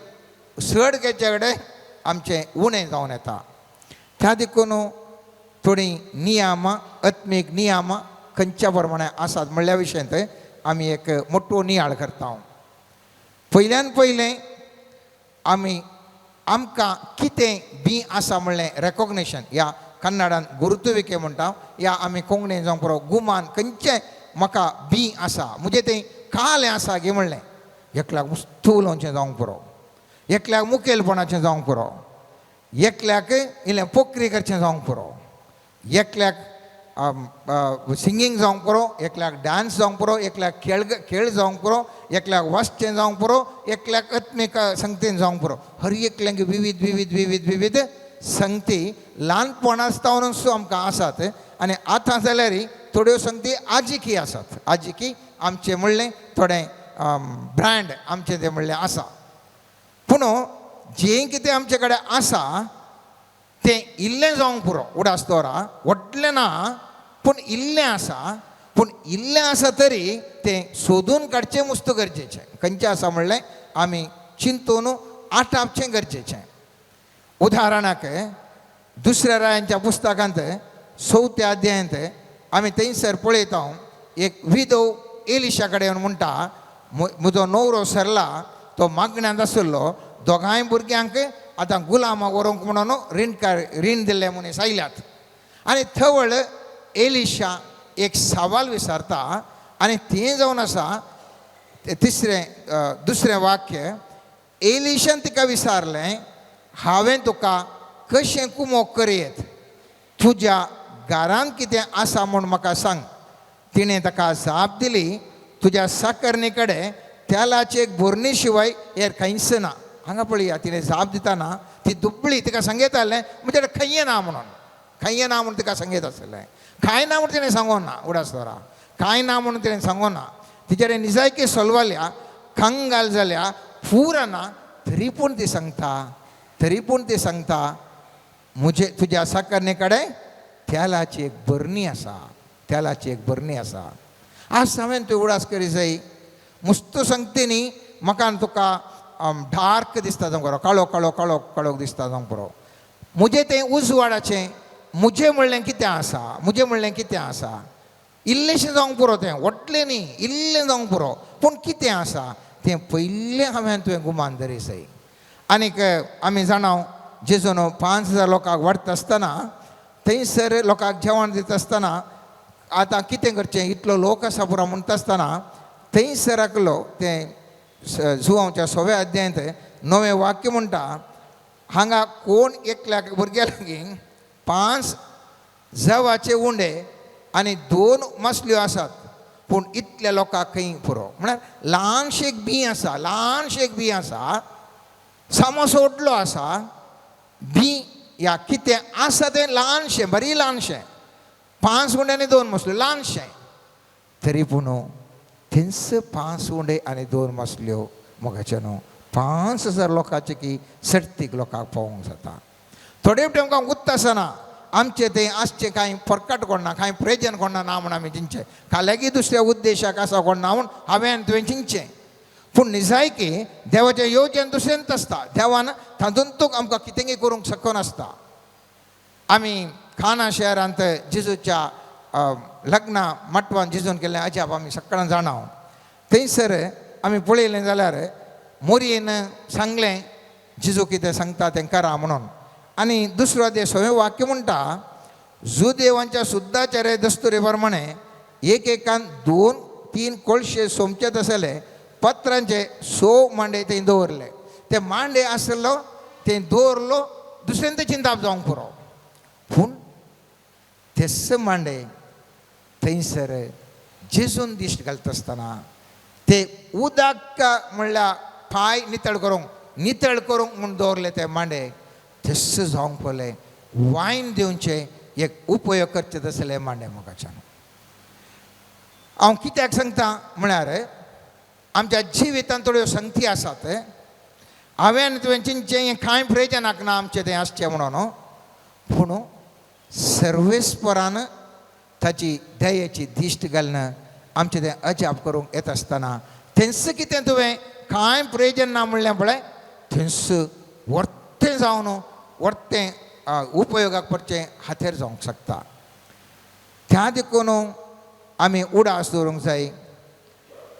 चड घेवचे कडेन आमचें उणें जावन येता. त्या देखून थोडीं नियमां आत्मीक नियमां खंयच्या प्रमाणे आसात म्हणल्या विशयांत आमी एक मोटो नियाळ करता. पयल्यान पयलें आमी आमकां कितें बी आसा म्हणलें रेकोग्नेशन ह्या कन्नडान गुरुत्विके म्हणटा या आमी कोंकणीन जावंक पुरो गुमान खंयचें म्हाका बी आसा म्हजें तें कालें आसा गे म्हणलें. एकल्याक मुस्त उलोवचें जावंक पुरो, एकल्याक मुखेलपणाचें जावंक पुरो, एकल्याक इल्लें पोकरी करचें जावंक पुरो, एकल्याक सिंगींग जावंक पुरो, एकल्याक डांस जावंक पुरो, एकल्याक खेळ खेळ जावंक पुरो, एकल्याक वाचचें जावंक पुरो, एकल्याक आत्मीक संगतीन जावंक पुरो. हर एकल्यांक विविध विविध विविध विविध संगती ल्हानपण आसता आमकां आसात आनी आतां जाल्यार थोड्यो संगती आजिकी आसात. आजिकी आमचें म्हणलें थोडें ब्रँड आमचें तें म्हणलें आसा. पूण जें कितें आमचे कडेन आसा तें इल्लें जावंक पुरो उडास दवरा, व्हडलें ना पूण इल्लें आसा. पूण इल्लें आसा तरी तें सोदून काडचें मुस्त गरजेचें. खंयचें आसा म्हणलें आमी चिंतून आटापचें गरजेचें. उदाहरणाक दुसऱ्या रायांच्या पुस्तकांत 4थ्या अध्यायांत आमी थंयसर पळयता एक विधव एलिशा कडेन म्हणटा म्हजो नवरो सरला तो मागण्यांत आशिल्लो दोगांय भुरग्यांक आतां गुलामाक व्हरूंक म्हणून रीण दिल्ले मनीस आयल्यात. आनी थवळ एलिशा एक सवाल विचारता आनी तें जावन आसा तिसरें दुसरें वाक्य एलिशान तिका विचारलें हांवें तुका कशें कुमोक करयेत, तुज्या घरांत कितें आसा म्हूण म्हाका सांग. तिणें ताका जाप दिली तुज्या साकरणी कडेन तेलाची एक बोरणी शिवाय हेर खंयच ना. हांगा पळया तिणें जाप दितना ती दुबळी तिका सांगयतालें म्हणजे खंय ना म्हणून, खंय ना म्हणून तिका सांगयत आसलें. कांय ना म्हणून तिणें सांगो ना उडास दवरा, कांय ना म्हणून तिणें सांगो ना. तिचे निजायकी सोलवाल्या कंगाल जाल्या पूरा ना तरी पूण ती सांगता, तरी पूण ती सांगता म्हजे तुज्या साकरणे कडेन तेलाची एक बरणी आसा, तेलाची एक बरणी आसा. आज हांवें तुवें उडास करी जाय मुस्त सांगते न्ही म्हाका तुका डार्क दिसता जावंक पुरो, काळो काळो काळो काळो दिसता जावंक पुरो. म्हजें तें उजवाडाचें म्हजें म्हणलें कितें आसा, म्हजें म्हणलें कितें आसा, इल्लेंशें जावंक पुरो तें व्हडलें न्ही इल्लें जावंक पुरो पूण कितें आसा तें पयलें हांवें तुवें गुमान दरी जाय. आनीक आमी जाणा जेजून 5000 लोकांक वाडटा आसतना थंयसर लोकांक जेवण दिता आसतना आतां कितें करचें इतलो लोक आसा पुरो म्हणटा आसतना थंयसर आसलो तें जुवांवच्या 6व्या अध्यायांत 9वें वाक्य म्हणटा हांगा कोण एकल्याक भुरग्या लागीं 5 जवाचे उंडे आनी 2 मसल्यो आसात, पूण इतल्या लोकांक खंय पुरो. म्हळ्यार ल्हानशें एक बीं आसा, ल्हानशें एक बीं आसा, सामोसो व्हडलो आसा बीं या कितें आसा तें ल्हानशें, बरी ल्हानशें, 5 उंडे आनी 2 मसल्यो, ल्हानशें. तरी पूण थंयच 5 उंडे आनी 2 मसल्यो मोगाचे न्हू 5000 लोकांचे की सर्तीक लोकांक पावोवंक जाता. थोडे फावटी आमकां उरता आसना आमचें तें आसचें कांय फरकट कोणना, कांय प्रयोजन कोणना ना म्हूण आमी चिंतचें, खाल्यागी दुसऱ्या उद्देशाक आसा कोण ना म्हूण हांवें आनी तुवें चिंतचें. पूण निजायकी देवाचें येवजण दुसरेंच आसता. देवान तातूंतूक आमकां कितेंय करूंक शकून आसता. आमी खाना शहरांत जेजूच्या लग्ना मटवान जेजून केल्लें अजाप आमी सगळ्यां जाणा. थंयसर आमी पळयलें जाल्यार मोरयेन सांगलें जेजू कितें सांगता तें करा म्हणून. आनी दुसरो ते सवें वाक्य म्हणटा, जुदेवांच्या सुद्दाचार्य दस्तुरे प्रमाणे एक एकान 2-3 कोळशे सोमचे आसले पत्रांचे 100 मांडे थंय दवरले. ते मांडे आसलो ते दवरलो दुसऱ्यान ते चिंताप जावंक पुरो. पूण तेच मांडे थंयसर जेजून दिश्ट घालता आसतना ते उदक म्हणल्यार पांय नितळ करूंक, नितळ करूंक म्हूण दवरले ते मांडे तेच जावंक पडले वायन दिवचे एक उपयोग करचे तसले मांडे मोगाच्यान. हांव कित्याक सांगता म्हळ्यार आमच्या जिवितांत थोड्यो संगती आसात. हांवें तुवें चिंतचें हें कांय प्रयोजनाक ना आमचें तें आसचें म्हणून, पूण सर्वेस्परान ताची दयेची दिश्ट घालून आमचें तें अजाप करूंक येता आसतना थंयस कितें तुवें कांय प्रयोजन ना म्हणलें पळय थंयस वर्तें जावन वर्तें उपयोगाक पडचें हातेर जावंक शकता. त्या देखून आमी उडास दवरूंक जाय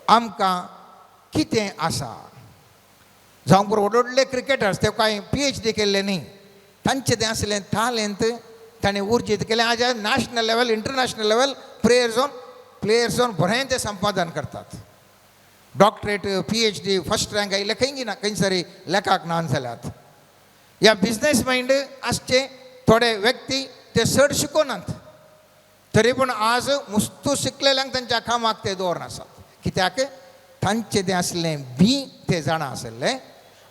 आमकां कितें आसा. जावंक पुरो व्हड व्हडले क्रिकेटर्स ते कांय PhD केल्ले न्ही, तांचें तें आसलें तालेंत ताणें उर्जीत केलें. आज national level international level players जावन प्लेयर्स जावन बरें ते संपादन करतात. डॉक्टरेट PhD फर्स्ट रँक आयिल्ले खंय ना खंयसरी लेखाक ना जाल्यात. ह्या बिजनेस मायंड आसचे थोडे व्यक्ती ते चड शिकोनात, तरी पूण आज मुस्तू शिकलेल्यांक तांच्या कामाक ते दवरनासात. कित्याक तांचें तें आसलें बीं ते जाणा आसलें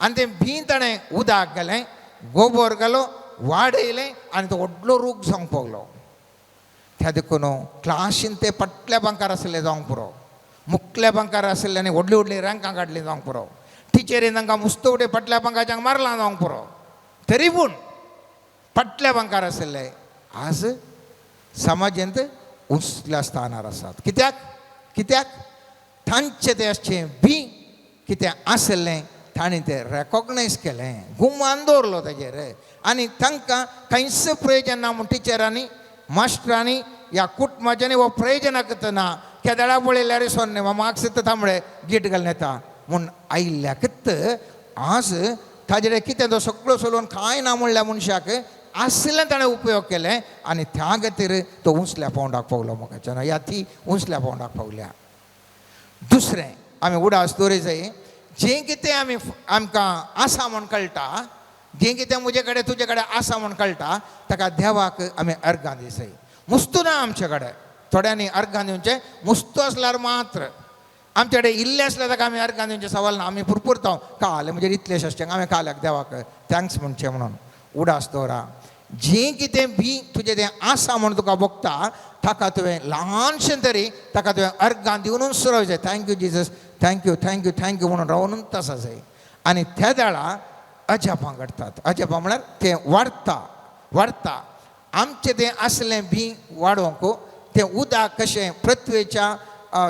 आनी तें बीं ताणें उदक घालें, गोबोर घालो, वाडयलें आनी तो व्हडलो रूख जावंक पावलो. त्या देखून क्लासीन ते फाटल्या बांकार आसले जावंक पुरो, मुखल्या बांकार आसले आनी व्हडली व्हडली रँकां काडली जावंक पुरो, टिचरीन तांकां मुस्तू फुडें फाटल्या बांकाच्याक मारलां जावंक पुरो, तरी पूण फाटल्या बांकार आसले आज समाजेंत उंचल्या स्थानार आसात. कित्याक कित्याक तांचें तें आसचें बीं कितें आसलें ताणें तें रेकोगनायज केलें, गुमान दवरलो ताजेर आनी तांकां कांयच प्रयोजन ना म्हूण टिचरांनी मास्टरांनी ह्या कुटुंबाच्यांनी हो प्रयोजनाक ना केदळा पळयल्यार सोन्ने मार्क्स तांबडे गीट घालून येता म्हूण आयिल्ल्याकच आज ताजेर कितें तो सगळो सोडून कांय ना म्हणल्या मनशाक आसलें ताणें उपयोग केलें आनी त्या खातीर तो उंचल्या पावंडाक पावलो मोगाच्यान ह्या ती उंचल्या पावंडाक पावल्या. दुसरें आमी उडास दवरी जाय जें कितें आमी आमकां आसा म्हूण कळटा, जें कितें म्हजे कडेन तुजे कडेन आसा म्हूण कळटा ताका देवाक आमी अर्गां दिसय. मुस्तू ना आमचे कडेन, थोड्यांनी अर्गां दिवचें मुस्तू आसल्यार मात्र आमचे कडेन इल्लें आसल्यार ताका आमी अर्गां दिवचें सवाल ना. आमी पुरपुरता काल म्हणजे इतलें आसचें आमी काल्याक देवाक thanks म्हणचें म्हणून. उडास दवरा जें कितें बी तुजें तें आसा म्हूण तुका भोगता ताका तुवें ल्हानशें तरी ताका तुवें अर्गां दिवनूच रावचें जाय. Thank you Jesus, thank you thank you thank you म्हणून रावनूच आसा जाय. आनी त्या वेळार अजापां घडटात. अजापां म्हळ्यार तें वाडटा वाडटा आमचें तें आसलें बी वाडोवंक तें उदक कशें पृथ्वेच्या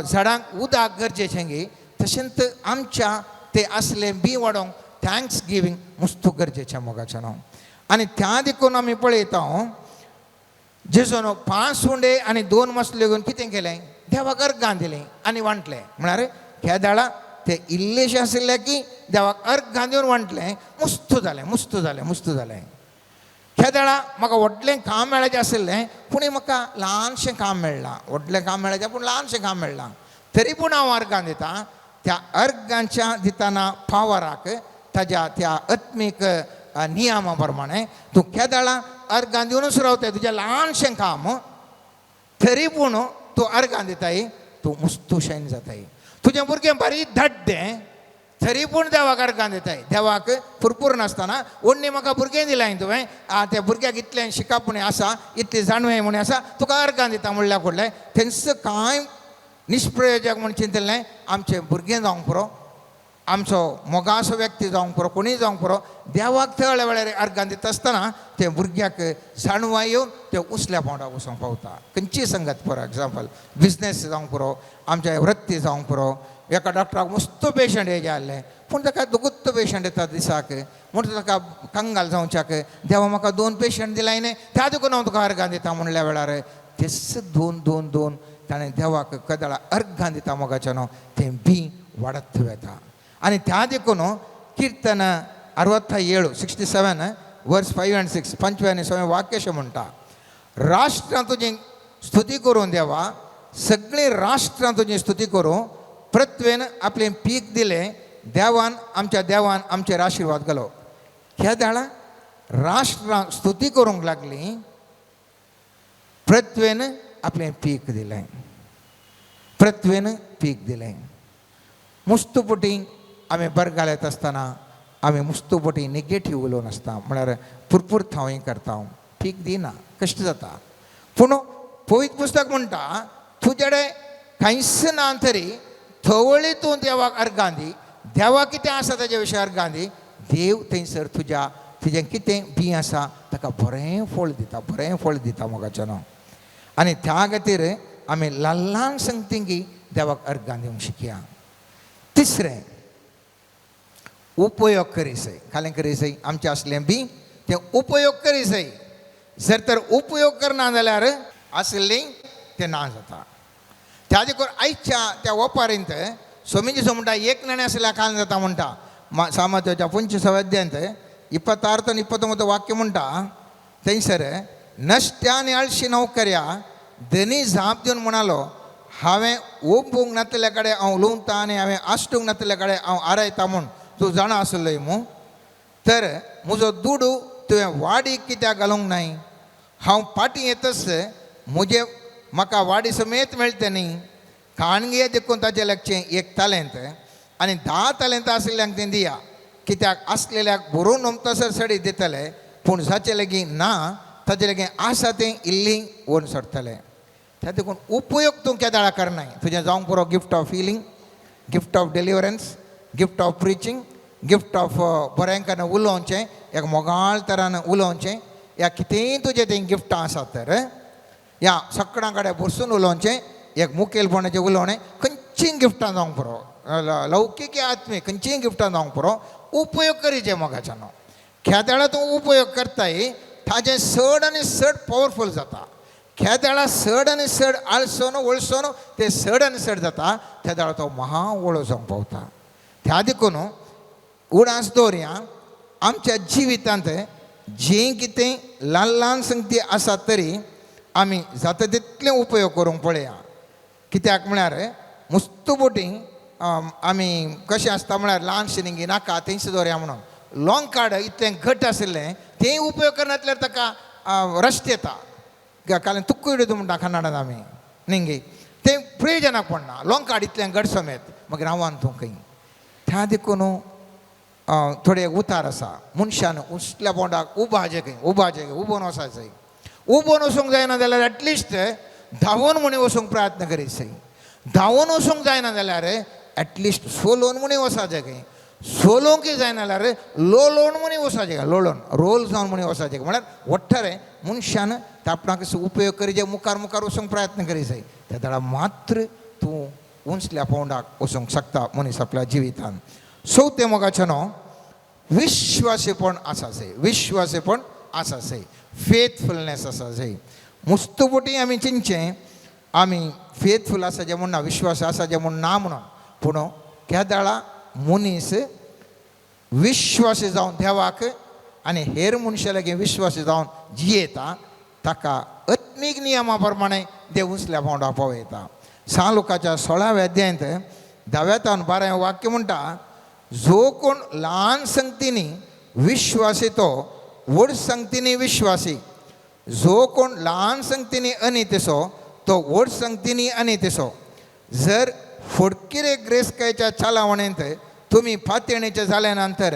झाडांक उदक गरजेचें गी तशेंच आमच्या तें आसलें बी वाडोवंक thanks giving मुस्तू गरजेचें मोगाचें न्हू. आनी त्या देखून आमी पळयता जेजून 5 उंडे आनी 2 मसल्यो घेवन कितें केलें देवाक अर्गां दिलीं आनी वांटलें. म्हळ्यार केदाळा ते इल्लेशें आशिल्लें की देवाक अर्गां दिवन वांटलें, मुस्तू जालें मुस्तू जालें मुस्तू जालें. केदाळा म्हाका व्हडलें काम मेळाचें आशिल्लें पूण म्हाका ल्हानशें काम मेळ्ळां, व्हडलें काम मेळाचें पूण ल्हानशें काम मेळ्ळां, तरी पूण हांव अर्गां दितां. त्या अर्गांच्या दितना पावराक ताज्या त्या आत्मीक नियमा प्रमाणे तूं केदाळा अर्गां दिवनूच रावताय तुजें ल्हानशें काम तरी पूण तूं अर्गां दिताय तूं मुस्तुशेन जाताय. तुजें भुरगें बारीक धाड्डें तरी पूण देवाक अर्गां दिताय. देवाक पुरपूर नासतना ओडणी म्हाका भुरगें दिलाय तुवें, आं त्या भुरग्याक इतलें शिकप म्हूण आसा, इतलें जाणवें म्हूण आसा, तुका अर्गां दिता म्हणल्यार फुडलें तेंच कांय निष्प्रयोजक म्हूण चिंतलें. आमचें भुरगें जावंक पुरो, आमचो मोगासो व्यक्ती जावंक पुरो, कोणूय जावंक पुरो, देवाक थळ वेळार अर्गां दिता आसतना ते भुरग्याक जाणवाय येवन ते उसल्या पावंडाक वचूंक पावता. खंयचीय संगत फॉर एग्जाम्पल बिजनेस जावंक पुरो, आमच्या वृत्ती जावंक पुरो. एका डॉक्टराक मस्त पेशंट येयचे आहले पूण ताका दोगूच पेशंट येता दिसाक, म्हणटा ताका कंगाल जावच्याक देवा म्हाका 2 पेशंट दिलाय न्ही त्या देखून हांव तुका अर्गां दिता म्हणल्या वेळार तेच 2 2 2 ताणें देवाक कदळा अर्गां दिता मोगाच्यान तें बी वाडत वता. आनी त्या देखून किर्तन 67 67 वर्स 5 आनी 6 5 आनी 6 वाक्य अशें म्हणटा, राष्ट्रां तुजी स्तुती करूं देवा, सगळीं राष्ट्रां तुजी स्तुती करूं, पृथ्वेन आपलें पीक दिलें, देवान आमच्या देवान आमचेर आशिर्वाद घालो. ह्या दाळा राष्ट्रां स्तुती करूंक लागलीं, पृथ्वेन आपलें पीक दिलें, पृथ्वेन पीक दिलें. मुस्तुपटी आमी बरगाल येता आसतना आमी मुस्तुपटी नेगेटीव उलोवन आसता, म्हळ्यार पुरपूर थावय करता, पीक दिना, कश्ट जाता. पूण पवित्र पुस्तक म्हणटा तुजे कडेन कांयच ना तरी थवळी तूं देवाक अर्गां दी, देवा कितें आसा ताजे विशय अर्गां दी, देव थंयसर तुज्या तुजें कितें बी आसा ताका बरें फळ दिता, बरें फळ दिता मोगाचें न्हू. आनी त्या खातीर आमी ल्हान ल्हान संगतींकी देवाक अर्गां दिवंक शिकया. तिसरें उपयोग करीसय, खालें करीसय आमचें आसलें बी तें उपयोग करीसय. जर तर उपयोग करना जाल्यार आसलें तें ना जाता. त्या देखून आयच्या त्या ओपारींत स्वामीजी म्हणटा एक नाणें आसल्यार काल जाता म्हणटा. सामत्याच्या 25 अध्यायांत 26 आनी 29 वाक्य म्हणटा थंयसर नश्ट्या आनी आळशी नोकऱ्या धनी जाप दिवन म्हणालो, हांवें ओंपूंक नातल्या कडेन हांव लुंवता आनी हांवें आसटूंक नातल्या कडेन हांव आरायता म्हूण तूं जाणा आसलोय मू, तर म्हजो दुडू तुवें वाडीक कित्याक घालूंक नाय? हांव फाटीं येतच म्हजें म्हाका वाडी समेत मेळटा न्ही. काणगे देखून ताचें लागचें 1 तालेंत आनी 10 तालेंत आशिल्ल्यांक तें दिया, कित्याक आसलेल्याक बरोवन नमतासर सडी दितले, पूण जाचे लागीं ना ताचे लागीं आसा तें इल्ली वोन सोडटलें. त्या देखून उपयोग तूं केदाळा करनाय. तुजें जावंक पुरो gift of healing, gift of deliverance, gift of preaching, gift of बऱ्यांकान उलोवचें, एक मोगाळ तरान उलोवचें, या कितेंय तुजें तें गिफ्टां आसा तर ह्या सगळ्यां कडेन बसून उलोवचें, एक मुखेलपणाचें उलोवणें, खंयचीय गिफ्टां जावंक पुरो, लौकीक या आत्मीक खंयचीय गिफ्टां जावंक पुरो, उपयोग करीचे मोगाच्यान. खेदाळा तूं उपयोग करताय ताजें चड आनी चड पावरफूल जाता. खेदाळा चड आनी चड आळसोन वळसोन तें चड आनी चड जाता, तेदाळा तो महा वळो जावंक पावता. त्या देखून उडास दवरया आमच्या जिवितांत जें कितें ल्हान ल्हान संगती आसा तरी आमी जाता तितलें उपयोग करूंक पळया. कित्याक म्हळ्यार मुस्तुबोटी आमी कशें आसता म्हळ्यार ल्हानशें निंगी नाका थंयच दवरया म्हणून लाँग कार्ड इतलें घट आशिल्लें तें उपयोग करनासल्यार ताका रस्ट येता. कारण तुक्कू इडू म्हणटा कन्नडान आमी निंगी तें प्रयोजनाक पडना. लाँग कार्ड इतलें घट समेत मागीर रावान तूं खंय. त्या देखून थोडे उतार आसा मनशान उसल्या पोंडाक उबाजें खंय, उबाजें खंय, उबोन वचायचें. उबोन वचूंक जायना जाल्यार एटलिस्ट धांवून म्हूण वचूंक प्रयत्न करीत. धांवून वचूंक जायना जाल्यार एटलिस्ट सोलोवन म्हूण वचाचें खंय. सोलोवंकय जायना जाल्यार लोलोवन म्हूण वचाचें खंय, लोळोन रोल जावन म्हूण वचाचें. म्हळ्यार वट्टरे मनशान आपणाक उपयोग करीत मुखार मुखार वचूंक प्रयत्न करीत जाय. त्या वेळार मात्र तूं उंचल्या पावंडाक वचूंक शकता मनीस आपल्या जिवितान. चवथें मोगाचें न्हू विश्वासीपण आसा जाय, विश्वासीपण आसा जाय, फेथफुलनेस आसा जाय. मुस्तुपोटी आमी चिंतचें आमी फेथफूल आसा जें म्हूण ना, विश्वास आसा जें म्हूण ना म्हणून, पूण केदाळा मनीस विश्वासी जावन देवाक आनी हेर मनशां लागीं विश्वासी जावन जियेता ताका आत्मीक नियमा प्रमाणे देव उंचल्या पावंडा पावयता. सान लुकाच्या 16व्या अध्यायांत 10व्या तावन 12व्या वाक्य म्हणटा, जो कोण ल्हान संगतींनी विश्वासी तो व्हड संगतींनी विश्वासी, जो कोण ल्हान संगतींनी अनितेसो तो व्हड संगतींनी अनितेसो. जर फडकिरे ग्रेसकायच्या चालावणेंत तुमी पातयेणेचे जाल्या नंतर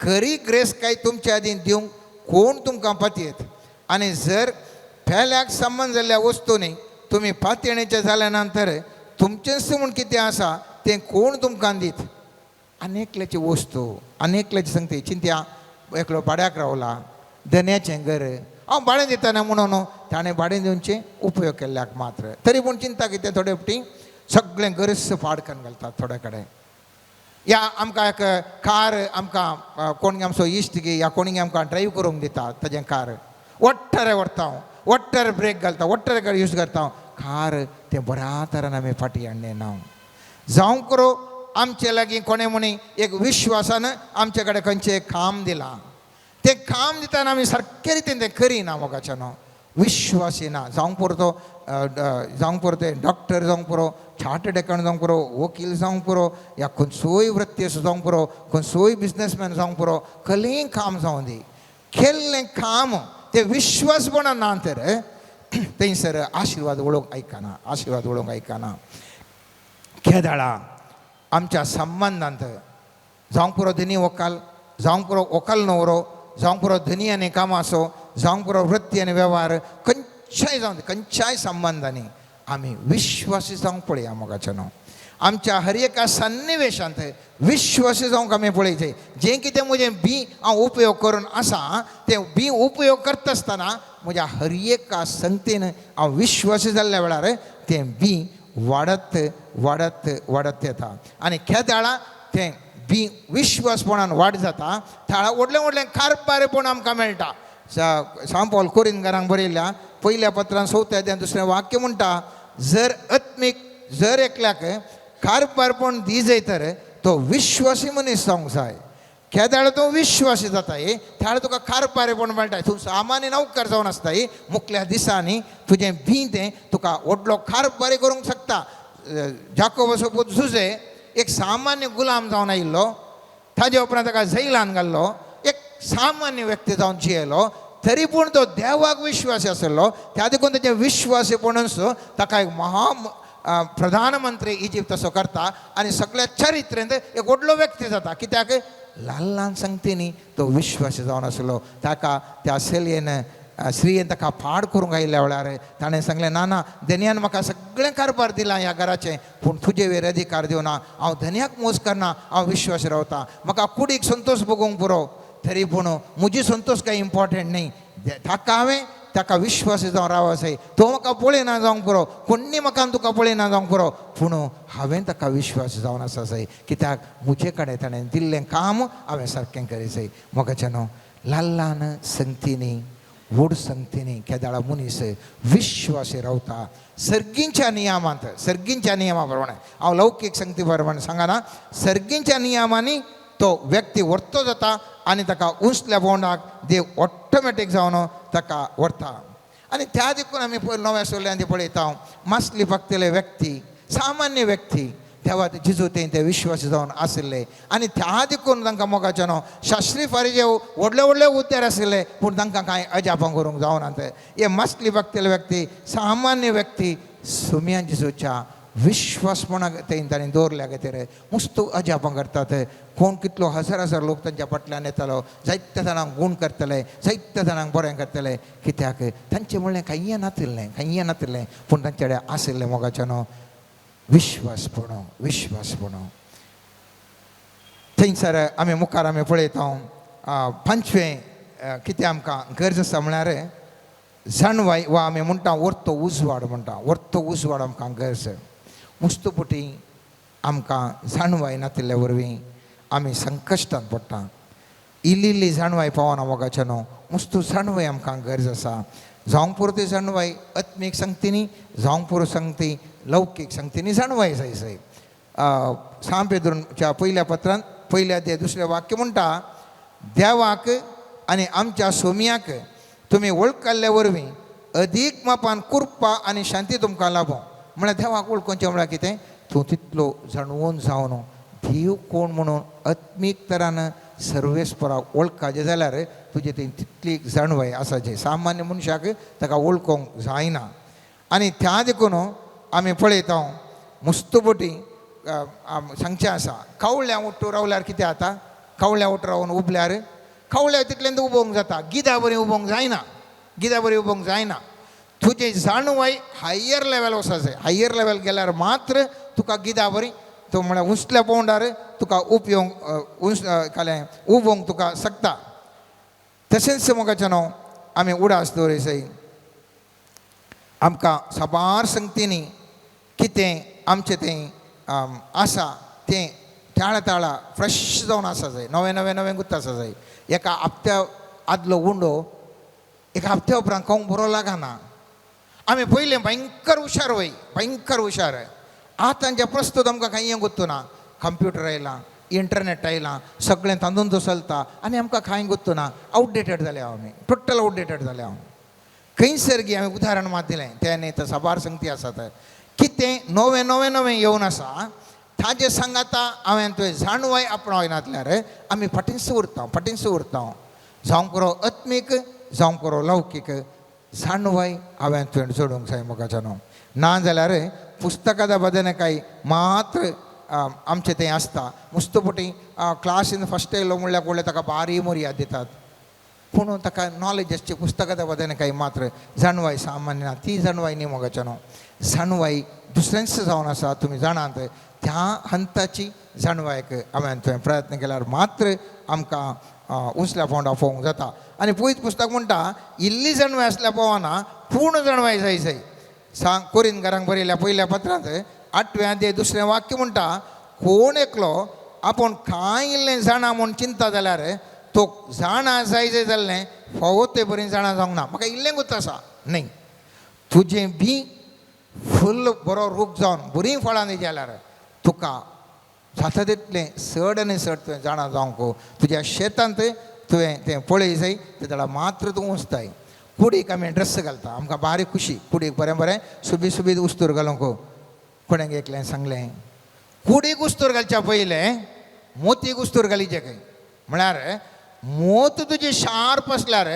खरी ग्रेसकाय तुमच्या आदीं दिवंक कोण तुमकां पातयेत? आनी जर पेल्याक संबंद जाल्ल्या वस्तूंनी तुमी पातयेणेचे जाल्या नंतर तुमचेंच म्हूण कितें आसा तें कोण तुमकां दीत? आनी एकल्याची वस्तू आनी एकल्याची सांगते चिंत्या एकलो भाड्याक रावला धन्याचें घर हांव भाडें दितना म्हणून ताणें भाडें दिवचें उपयोग केल्ल्याक मात्र तरी पूण चिंता कितें थोडे फावटी सगळें गरज पाड करून घालतात थोडे कडेन. या आमकां एक कार आमकां कोण आमचो इश्ट गी या कोणी आमकां ड्रायव करूंक दिता ताजें कार वट्टरे व्हरता हांव, वट्टरे ब्रेक घालता, वट्टरे यूज करता हांव कार तें बऱ्या तरान आमी फाटीं हाडलें ना. जावं करो आमचे लागीं कोणें म्हणी एक विश्वासान आमचे कडेन खंयचें काम दिलां तें काम दितना आमी सारके रितीन तें करिना मोगाच्यान विश्वासी ना. जावंक पुरो तो जावंक पुरो तें डॉक्टर जावंक पुरो, चार्टर्ड एकाउंट जावंक पुरो, वकील जावंक पुरो, या खंयचोय वृत्ती असो जावंक पुरो, खंयचोय बिजनसमॅन जावंक पुरो, कसलेंय काम जावं दी केल्लें काम तें विश्वासपणान ना तर थंयसर आशिर्वाद वळोवंक आयकना, आशिर्वाद वळोवंक आयकना. केदाळा आमच्या संबंदांत जावंक पुरो धनी वकाल, जावंक पुरो वकाल न्हवरो, जावंक पुरो धनी आनी कामां आसो, जावंक पुरो वृत्ती आनी वेव्हार, खंयच्याय जावं खंयच्याय संबंदांनी आमी विश्वासी जावंक पळया मोगाच्यानो. आमच्या हर एका सन्निवेशांत विश्वासी जावंक आमी पळयचे. जें कितें म्हजें बी हांव उपयोग करून आसा तें बी उपयोग करता आसतना म्हज्या हर एका संगतीन हांव विश्वासी जाल्ल्या वेळार तें बी वाडत वाडत वाडत येता आनी केदाळा तें बी विश्वासपणान वाड जाता. थळा व्हडलें व्हडलें कारबारेपण आमकां मेळटा. सांपॉल कोरिनकारांक बरयल्या पयल्या पत्रान चवथ्या अध्यायांत दुसरें वाक्य म्हणटा, जर आत्मीक जर एकल्याक कारबारपण दी जाय तर तो विश्वासी मनीस जावंक जाय. केदाळ तो विश्वासी जाता त्यावेळा तुका कारबारेपण मेळटा. तूं सामान्य नौकर जावन आसताय मुखल्या दिसांनी तुजें बी तें तुका व्हडलो कारबारी करूंक शकता. जाकोबाचो पूत जुजे एक सामान्य गुलाम जावन आयिल्लो, ताजे उपरांत ताका जैलान घाल्लो, एक सामान्य व्यक्ती जावन जियेलो, तरी पूण तो देवाक विश्वासी आसलो. त्या देखून तेजें विश्वासीपणूच ताका एक महा प्रधानमंत्री इजिप्त तसो करता आनी सगळ्या चरित्रेंत एक व्हडलो व्यक्ती जाता. कित्याक ल्हान ल्हान संगतींनी तो विश्वासी जावन आसलो. ताका त्या चलयेन स्त्रियेन ताका पाड करूंक आयिल्ल्या वेळार ताणें सांगलें, ना ना धनयान म्हाका सगळें कारभार दिलां ह्या घराचें, पूण तुजे वेर अधिकार दिवना, हांव धनयाक मोस करना, हांव विश्वास रावता, म्हाका कुडीक संतोश भोगूंक पुरो, तरी पूण म्हजी संतोश कांय इम्पॉर्टंट न्ही, ताका हांवें ताका विश्वास जावन रावप जाय, तो म्हाका पळयना जावंक पुरो, कोण्णी म्हाका तुका पळयना जावंक पुरो, पूण हांवें ताका विश्वास जावन आसा जाय, कित्याक म्हजे कडेन ताणें दिल्लें काम हांवें सारकें करी जाय. मोगाच्या न्हू ल्हान ल्हान संगतींनी व्हड संगतींनी केदाळा मनीस विश्वासी रावता सर्गींच्या नियमांत, सर्गींच्या नियमा प्रमाणे. हांव लौकीक संगती प्रमाणे सांगना, सर्गींच्या नियमांनी तो व्यक्ती व्हरतो जाता आनी ताका उंचल्या बोंडाक देव ऑटोमॅटीक जावन ताका व्हरता. आनी त्या देखून आमी नव्या सोल्यान ती पळयता मासली फक्तले व्यक्ती सामान्य व्यक्ती देवा जिजू ते ते विश्वासी जावन आशिल्ले आनी त्या देखून तांकां मोगाचे न्हू शास्त्री फारीजे व्हडले व्हडले उद्देर आशिल्ले पूण तांकां कांय अजापां करूंक जावना. ते हे मासली भक्तेले व्यक्ती सामान्य व्यक्ती सुम्या जिजूच्या विश्वासपणाक ते ताणें दवरल्या खातीर मुस्त अजापां करतात. कोण कितलो हजार हजार लोक तांच्या फाटल्यान येतालो, जायत्या जाणांक गूण करतले, जायत्या जाणांक बरें करतले, कित्याक तांचें म्हणलें कांय नातिल्लें, कांय नातिल्लें, पूण तांचे कडेन आशिल्लें मोगाचें न्हू विश्वासपण, विश्वासपण. थंयसर आमी मुखार आमी पळयता पंचवें कितें आमकां गरज आसा म्हळ्यार जाणवाय वा आमी म्हणटा वर्तो उजवाड म्हणटा, वर्तो उजवाड आमकां गरज. मुस्तपुटी आमकां जाणवाय नातिल्ल्या वरवीं आमी संकश्टांत पडटा. इल्ली इल्ली जाणवाय पावना मोगाच्या न्हू मुस्तू जाणवाय आमकां गरज आसा. जावंक पुरो ती जाणवाय आत्मीक संगतींनी, जावंक पुरो संगती लौकीक संगतींनी जाणवाय जाय जाय. सांव पेद्रूच्या पयल्या पत्रांत पयल्या ते दुसरें वाक्य म्हणटा, देवाक आनी आमच्या सोम्याक तुमी वळखल्ले वरवीं अदीक मापान कृपा आनी शांती तुमकां लाभो. म्हळ्यार देवाक वळखुचें म्हळ्यार कितें, तूं तितलो जाणवून जावन देव कोण म्हणून आत्मीक तरान सर्वेस्पराक वळखाचें जाल्यार तुजे थंय तितली जाणवाय आसा जे सामान्य मनशाक ताका वळखूंक जायना. आनी त्या देखून आमी पळयता मुस्तपटी सांगचें आसा कावळ्या उठ्ठू रावल्यार कितें जाता, कावळ्या उठ रावन उबल्यार कावळ्या तितल्यान उबोवंक जाता, गिदा बरी उबोवंक जायना, गिदा बरी उबोवंक जायना. तुजें जाणवाय हायर लेवल वचूंक जाय, हायर लेवल गेल्यार मात्र तुका गिदा बरी तूं म्हळ्यार उंचल्या पोंडार तुका उपयोग उंच कालें उबोवंक तुका शकता. तशेंच मोगाचें न्हू आमी उडास दवरी जाय आमकां साबार संगतींनी कितें आमचें तें आसा तें ताळा ताळा फ्रेश जावन आसा जाय, नवें नवें नवें गुत्त आसा जाय. एका हप्त्या आदलो उंडो एका हप्त्या उपरांत खावंक बरो लागना. आमी पयलें भयंकर हुशार वय, भयंकर हुशार. आतांच्या प्रस्तुत आमकां कांय गुत्तू ना, कंप्युटर आयलां, इंटरनेट आयलां, सगळें तातूंत चलता आनी आमकां कांय गुत्तू ना. आवटडेटेड जाल्या आमी, टोटल आवटडेटेड जाल्या. हांव खंयसर गी हांवें उदाहरण मात दिलें तें न्ही तर साबार संगती आसात कितें नवें नवें नवें येवन आसा ताजें सांगाता हांवें तुवें जाणवाय आपणायनातल्यार आमी फाटींच उरता, फाटींच उरता. जावं करो आत्मीक, जावं करो लौकीक जाणवाय हांवें तुवें जोडूंक जाय मोगाच्या न्हू. ना जाल्यार पुस्तकाच्या बदने काय मात्र आमचें तें आसता. मुस्तपटी क्लासीन फस्ट येयलो म्हणल्यार कोणलें ताका बारी मर्याद दितात, पूण ताका नॉलेज आसची पुस्तकाच्या बदने काय मात्र जाणवाय सामान्य ना, ती जाणवाय न्ही मोगाच्या न्हू. जाणवाय दुसऱ्यांच जावन आसा तुमी जाणात, त्या हंताची जाणवायक हांवें तुवें प्रयत्न केल्यार मात्र आमकां उंचल्या पोंडा पोवंक जाता. आनी पयत पुस्तक म्हणटा इल्ली जाणवाय आसल्यार पोवना, पूर्ण जाणवाय जाय जाय. सांग कोरीन घरांक बरयल्या पयल्या पत्रांत 8वें अध्याय 2 वाक्य म्हणटा कोण एकलो आपूण कांय इल्लें जाणा म्हूण चिंता जाल्यार तो जाणा जाय जाय जाल्लें फावो ते बरें जाणा जावंक ना. म्हाका इल्लें गुत्त आसा न्ही, तुजें बी फुल्ल बरो रूख जावन बरीं फळां दी जाल्यार तुका जाता तितलें चड आनी चड तुवें जाणा जावंक तुज्या शेतांत तुवें तें पळय जाय ते जाल्यार मात्र तूं उंचताय. कुडीक आमी ड्रेस घालता, आमकां बारीक खुशी कुडीक बरें बरें सुबीत सुबीत उस्तूर घालूंक. कोणें एकलें सांगलें कुडीक उस्तूर घालच्या पयलें मोतीक उस्तूर घालीचे खंय, म्हळ्यार मोत तुजी शार्प आसल्यार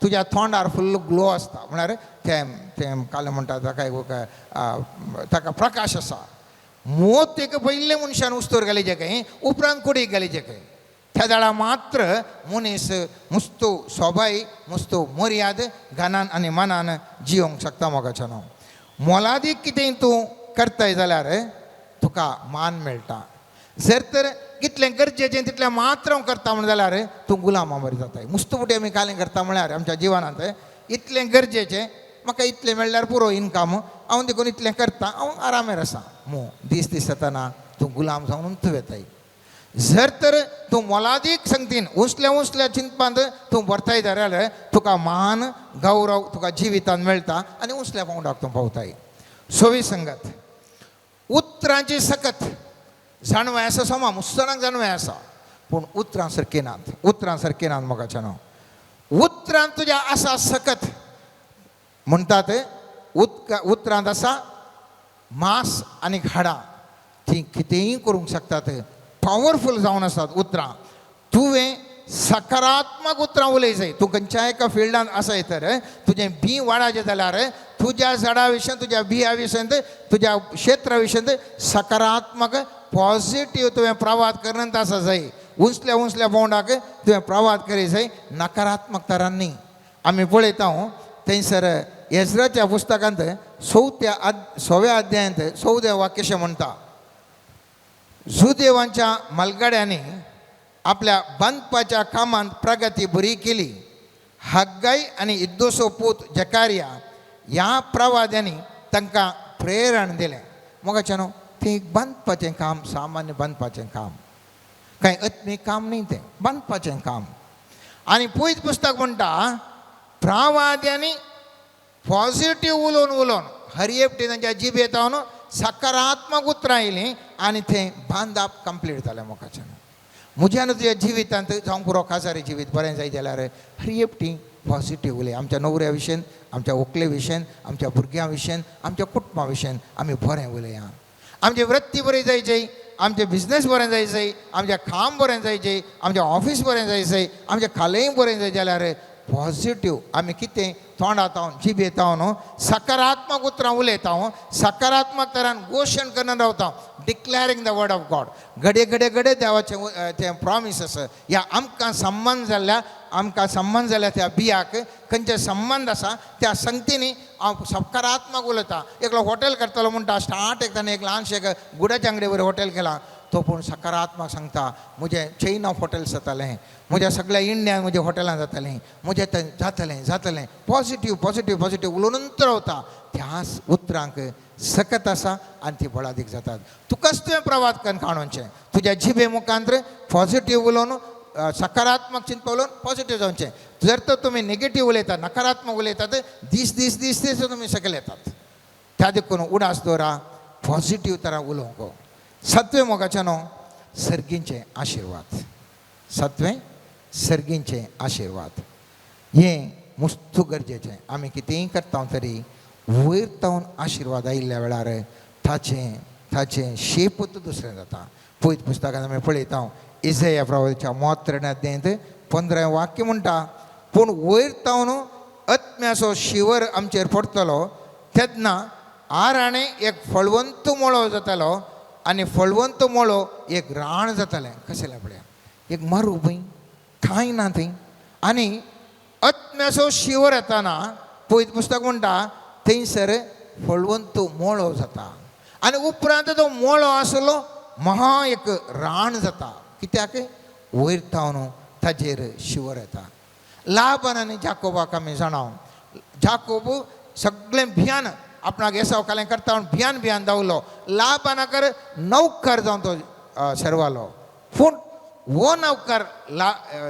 तुज्या तोंडार फुल्ल ग्लो आसता, म्हळ्यार तें तें कालें म्हणटा ताका ताका प्रकाश आसा. मोत एक पयलें मनशान उस्तूर घालीचे खंय, उपरांत कुडीक घालीचे खंय. त्या जाल्यार मात्र मनीस मुस्तू सोबाय मुस्तू मर्याद घनान आनी मनान जियोंक शकता मोगाच्या न्हू. मोलादीक कितें तूं करताय जाल्यार तुका मान मेळटा. जर तर कितलें गरजेचें तितलें मात्र हांव करता म्हण जाल्यार तूं गुलामा बरें जाताय. मुस्तुपुटी आमी कालें करता म्हळ्यार आमच्या जिवनांत इतलें गरजेचें म्हाका इतलें मेळ्ळ्यार पुरो इनकम, हांव देखून इतलें करता, हांव आरामेर आसा. मू दीस दीस जाताना तूं गुलाम जावन तूं वेताय. जर तर तूं मोलादीक संगतीन उंचल्या उंचल्या चिंतपांत तूं व्हरताय जाल्यार तुका मान गौरव तुका जिवितांत मेळटा आनी उंचल्या पावंडाक तूं पावताय. सोवी संगत उतरांची सकत जाणवाय आसा समा मुसणांक जाणवाय आसा, पूण उतरां सारकीं नात, उतरां सारकीं नात मोगाच्या न्हू. उतरां तुज्या आसा सकत म्हणटात उतरांत आसा मांस आनी हाडां, तीं कितेंय करूंक शकतात, पावरफूल जावन आसात उतरां. तुवें सकारात्मक उतरां उलय जाय. तूं खंयच्या एका फिल्डान आसाय तर तुजें बी वाडाचें जाल्यार तुज्या झाडा विशयांत, तुज्या बिया विशयांत, तुज्या क्षेत्रा विशयांत सकारात्मक पॉझिटीव तुवें प्रवाद करत आसा जाय. उंचल्या उंचल्या पोंडाक तुवें प्रवाद करी जाय, नकारात्मक तरांनी. आमी पळयता थंयसर एजराच्या पुस्तकांत 6व्या अध्यायांत 14 वाक्य म्हणटा जुदेवांच्या मालगाड्यांनी आपल्या बांदपाच्या कामांत प्रगती बरी केली. हग्गाय आनी इद्दोसो पूत जकारिया ह्या प्रवाद्यांनी तांकां प्रेरण दिलें. मोगाच्या न्हू तें एक बांदपाचें काम, सामान्य बांदपाचें काम, कांय आत्मीक काम न्ही, तें बांदपाचें काम. आनी पयत पुस्तक म्हणटा प्रवाद्यांनी पॉझिटीव उलोवन उलोवन हर एकटी तांच्या जिबेंत सकारात्मक उतरां आयलीं आनी तें बांदप कंप्लीट जालें. मोगाच्यान म्हज्यान तुज्या जिवितांत जावंक पुरो काजारी जिवीत बरें जाय जाल्यार हर एकटी पॉझिटीव उलय. आमच्या नवऱ्या विशयन, आमच्या व्हंकले विशयन, आमच्या भुरग्यां विशयन, आमच्या कुटुंबा विशयन आमी बरें उलया. आमची वृत्ती बरी जायची, आमचें बिजनेस बरें जाय जाय, आमचें काम बरें जाय जाय, आमचें ऑफीस बरें जाय जाय, आमचें खालेंय बरें जाय जाल्यार पॉजिटीव आमी कितें तोंडांत जिबेत न्हू सकारात्मक उतरां उलयता, सकारात्मक तरान घोशण करून रावता, declaring the word of God. घडये घडये घडये देवाचें तें प्रॉमीस आसा ह्या आमकां संबंद जाल्ल्या, आमकां संबंद जाल्ल्या त्या बियाक खंयचे संबंद आसा त्या संगतींनी हांव सकारात्मक उलयता. एकलो हॉटेल करतलो म्हणटा, स्टार्ट एक ताणें एक ल्हानशें एक गुडाच्या अंगडी वयर हॉटेल केलां, तो पूण सकारात्मक सांगता म्हजें चेन ऑफ हॉटेल्स जातालें, म्हज्या सगळ्या इंडियान म्हज्या हॉटेलां जातालीं, म्हजें तें जातलें जातलें, पॉजिटीव पॉजिटीव पॉजिटीव उलोवनूच रावता. त्याच उतरांक सकत आसा आनी ती बळादीक जातात. तुकाच तुवें प्रवाद करून काणोवचें, तुज्या जिबे मुखांत पॉजिटीव उलोवन सकारात्मक चिंतपा उलोवन पॉजिटीव जावचें. जर तर तुमी नेगेटीव उलयतात, नकारात्मक उलयतात, दीस दीस दीस दीस तुमी सकयल येतात. त्या देखून उडास दवरा, पॉजिटीव तरा उलोवंक. सातवें मोगाचें न्हू सर्गींचे आशिर्वाद. सातवें सर्गींचे आशिर्वाद हें मुस्तू गरजेचें. आमी कितेंय करता तरी वयर तावन आशिर्वाद आयिल्ल्या वेळार ताचें ताचें शेपूच दुसरें जाता. पयत पुस्तकांत आमी पळयता इजया प्रवाच्या मोत्रण्या अध्यायांत 15 वाक्य म्हणटा, पूण वयर तावन आत्म्याचो शिवर आमचेर पडटलो तेन्ना आराणे एक फळवंत मळो जातालो आनी फळवंत मळो एक राण जातालें. कशें पळया, एक मरू भंय कांय ना थंय, आनी आत्म्याचो शिवर येताना पयत पुस्तक म्हणटा थंयसर फळवंत मळो जाता आनी उपरांत तो मळो आसलो महा एक राण जाता. कित्याक वयर तावन ताजेर शिवर येता. लाबन आनी जाकोबाक आमी जाणा, जाकोब सगळें भियान आपणाक एसाव कालें करता म्हूण भियान भियान धांवलो. लाबानाकर नौकर जावन तो सर्वालो. पूण हो नौकर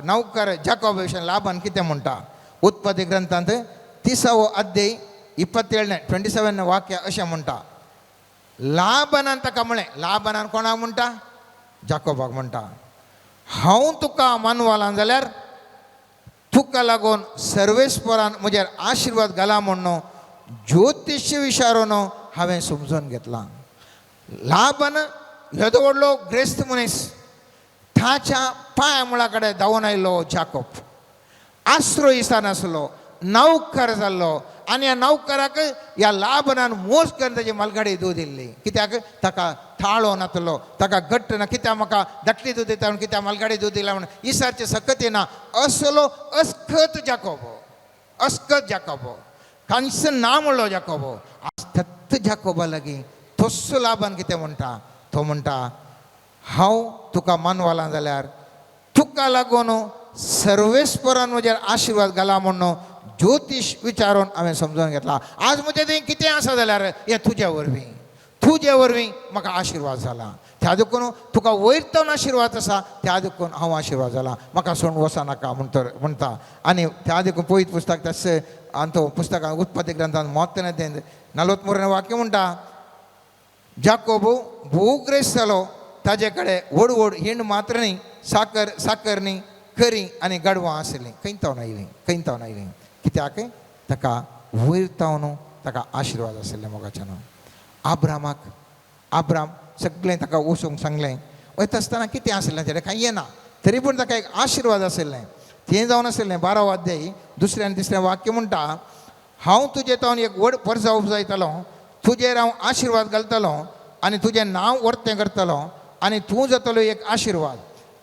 नौकर जाकोब विशय लाबान कितें म्हणटा, उत्पत्ती ग्रंथांत 30वो अध्याय 27 27 वाक्य अशें म्हणटा, लाबानान ताका म्हळें. लाबानान कोणाक म्हणटा? जाकोबाक म्हणटा, हांव तुका मानवालां जाल्यार तुका लागून सर्वेस्परान म्हजेर आशिर्वाद घाला म्हूण ज्योतिश विचारून हांवें समजून घेतलां. लाबन येदो व्हडलो ग्रेस्त मनीस, ताच्या पांया मुळा कडेन धांवून आयलो जाकोब. आसरो दिसा नासलो, नौकर जाल्लो आनी ह्या नौकराक ह्या लाबनान मोस करून ताजी मालगाडी दूद दिल्ली. कित्याक ताका थाळो नातलो, ताका घट्ट ना, कित्याक म्हाका धाकटी दूद दिता म्हूण, कित्याक मालगाडी दूद दिला म्हूण इसारची सकत ना. असलो अस्खत जाकोब, अस्खत जाकोब, कांयच ना म्हणलो जाकोब. आज तत्त जाकोबा लागीं तस्सो लाबान कितें म्हणटा, तो म्हणटा हांव तुका मानवालां जाल्यार तुका लागून सर्वेस्परान म्हजेर आशिर्वाद घाला म्हूण ज्योतिश विचारून हांवें समजून घेतला. आज म्हजें थंय कितें आसा जाल्यार हें तुज्या वरवीं, तुजे वरवीं म्हाका आशिर्वाद जाला. त्या देखून तुका वयर तावन आशिर्वाद आसा, त्या देखून हांव आशिर्वाद जाला, म्हाका सोडून वचो नाका म्हणटा. आनी त्या देखून पयत पुस्तक तशें आनी तो पुस्तकां उत्पत्ती ग्रंथान मोत्तें 43 वाक्य म्हणटा, जाकोब भोव ग्रेस्त जालो, ताजे कडेन व्हड व्हड हिंड मात्र न्ही, साकर साकर न्ही, करी आनी गाडवां आसलीं. खंय तावन आयलीं, खंय तावन आयलीं? कित्याक ताका वयर तावन ताका आशिर्वाद आशिल्ले मोगाच्यान. आब्रामाक, आब्राम सगळें ताका वचूंक सांगलें, वयता आसतना कितें आशिल्लें तेणें कांय येना, तरी पूण ताका एक आशिर्वाद आशिल्लें. तें जावन आशिल्लें 12वो अध्याय 2 आनी 3 वाक्य म्हणटा, हांव तुजे तावन एक व्हड परजा उपजायतलो, तुजेर हांव आशिर्वाद घालतलो आनी तुजें नांव वर्तें करतलो आनी तूं जातलो एक आशिर्वाद.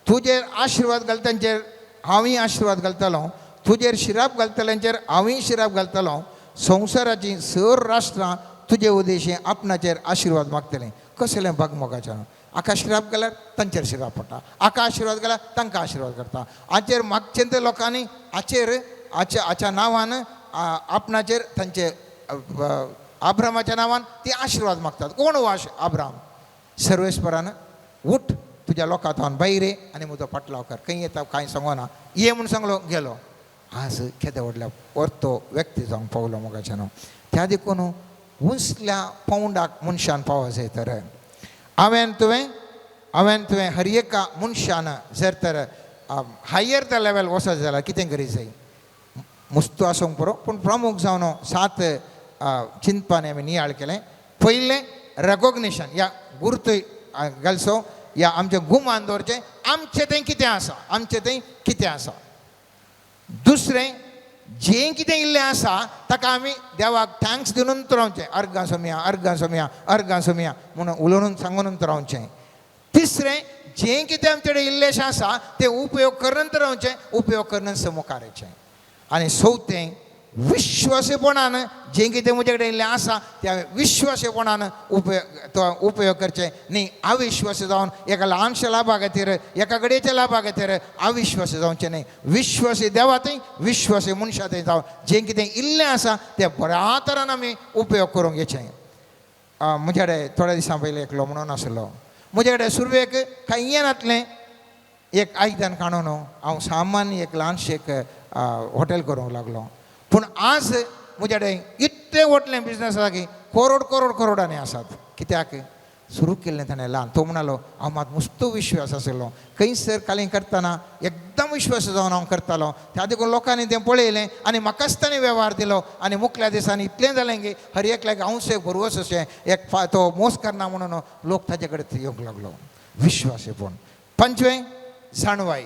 तुजेर आशिर्वाद घालतांचेर हांवूय आशिर्वाद घालतलो, तुजेर शिराप घालतल्यांचेर हांवूय शिराप घालतलो. संवसाराचीं सर राष्ट्रां तुजे उद्देशी आपणाचेर आशिर्वाद मागतलें. कसलें भाग मोगाचें, आका शिराप घाल्यार तांचेर शिराप पडटा, आका आशिर्वाद घाल्यार तांकां आशिर्वाद करता. हाचेर मागचें ते लोकांनी हाचेर हाच्या हाच्या नांवान आपणाचेर तांचे आब्रामाच्या नांवान ती आशिर्वाद मागतात. कोण हो आब्राम? सर्वेस्परान उठ तुज्या लोकां थावन भायर ये आनी म्हजो पाटलाव कर. खंय येता कांय सांगना, ये म्हूण सांगलो गेलो. आज केदे व्हडल्या वर्तो व्यक्ती जावंक पावलो मोगाच्यान. त्या देखून उंचल्या पावंडाक मनशान पावो जाय तर हांवें तुवें हर एका मनशान जर तर हायर the level वचत जाल्यार कितें करी जाय, मुस्तू आसूंक पुरो, पूण प्रमुख जावन 7 चिंतपानी आमी नियाळ केलें. पयलें रेकोग्निशन, ह्या गुर्त घालचो. या आमचें गुमान दवरचें आमचें थंय कितें आसा, आमचें थंय कितें आसा. दुसरें जें कितें इल्लें आसा ताका आमी देवाक thanks दिवन रावचें, अर्गां सोमया अर्गां सोमया अर्गां सोमया म्हणून उलोवन सांगून रावचें. तिसरें जें कितें आमचे कडेन इल्लेशें आसा तें उपयोग करून रावचें, उपयोग करून मुखार येचें. आनी चवथें विश्वासेपणान जें कितें म्हजे कडेन इल्लें आसा तें हांवें विश्वासेपणान उपयोग तो उपयोग करचें न्ही. अविश्वास जावन एका ल्हानशा लाभा खातीर एका घडयेच्या लाभा खातीर अविश्वास जावचें न्ही. विश्वासी देवा थंय विश्वासी मनशां थंय जावन जें कितें इल्लें आसा तें बऱ्या तरान आमी उपयोग करूंक घेचें. म्हजे कडेन थोड्या दिसां पयलीं एकलो म्हणून आसलो, म्हजे कडेन सुरवेक कांय येनातलें, एक आयदन काडून हांव सामान्य एक ल्हानशें एक हॉटेल करूंक लागलो. पूण आज म्हजे कडेन इतलें व्हडलें बिजनस आसा की करोड करोड करोडांनी आसात. कित्याक सुरू केल्लें ताणें ल्हान. तो म्हणालो हांव मात मुस्तो विश्वास आशिल्लो, खंयसर कालीं करतना एकदम विश्वास जावन हांव करतालो. त्या देखून लोकांनी तें पळयलें आनी म्हाकाच ताणें वेव्हार दिलो. आनी मुखल्या दिसांनी इतलें जालें की हर एकल्याक हांवूच एक भरवस अशें एक तो मोस करना म्हणून लोक ताजे कडेन येवंक लागलो. विश्वासेपण. पंचवें जाणवाय.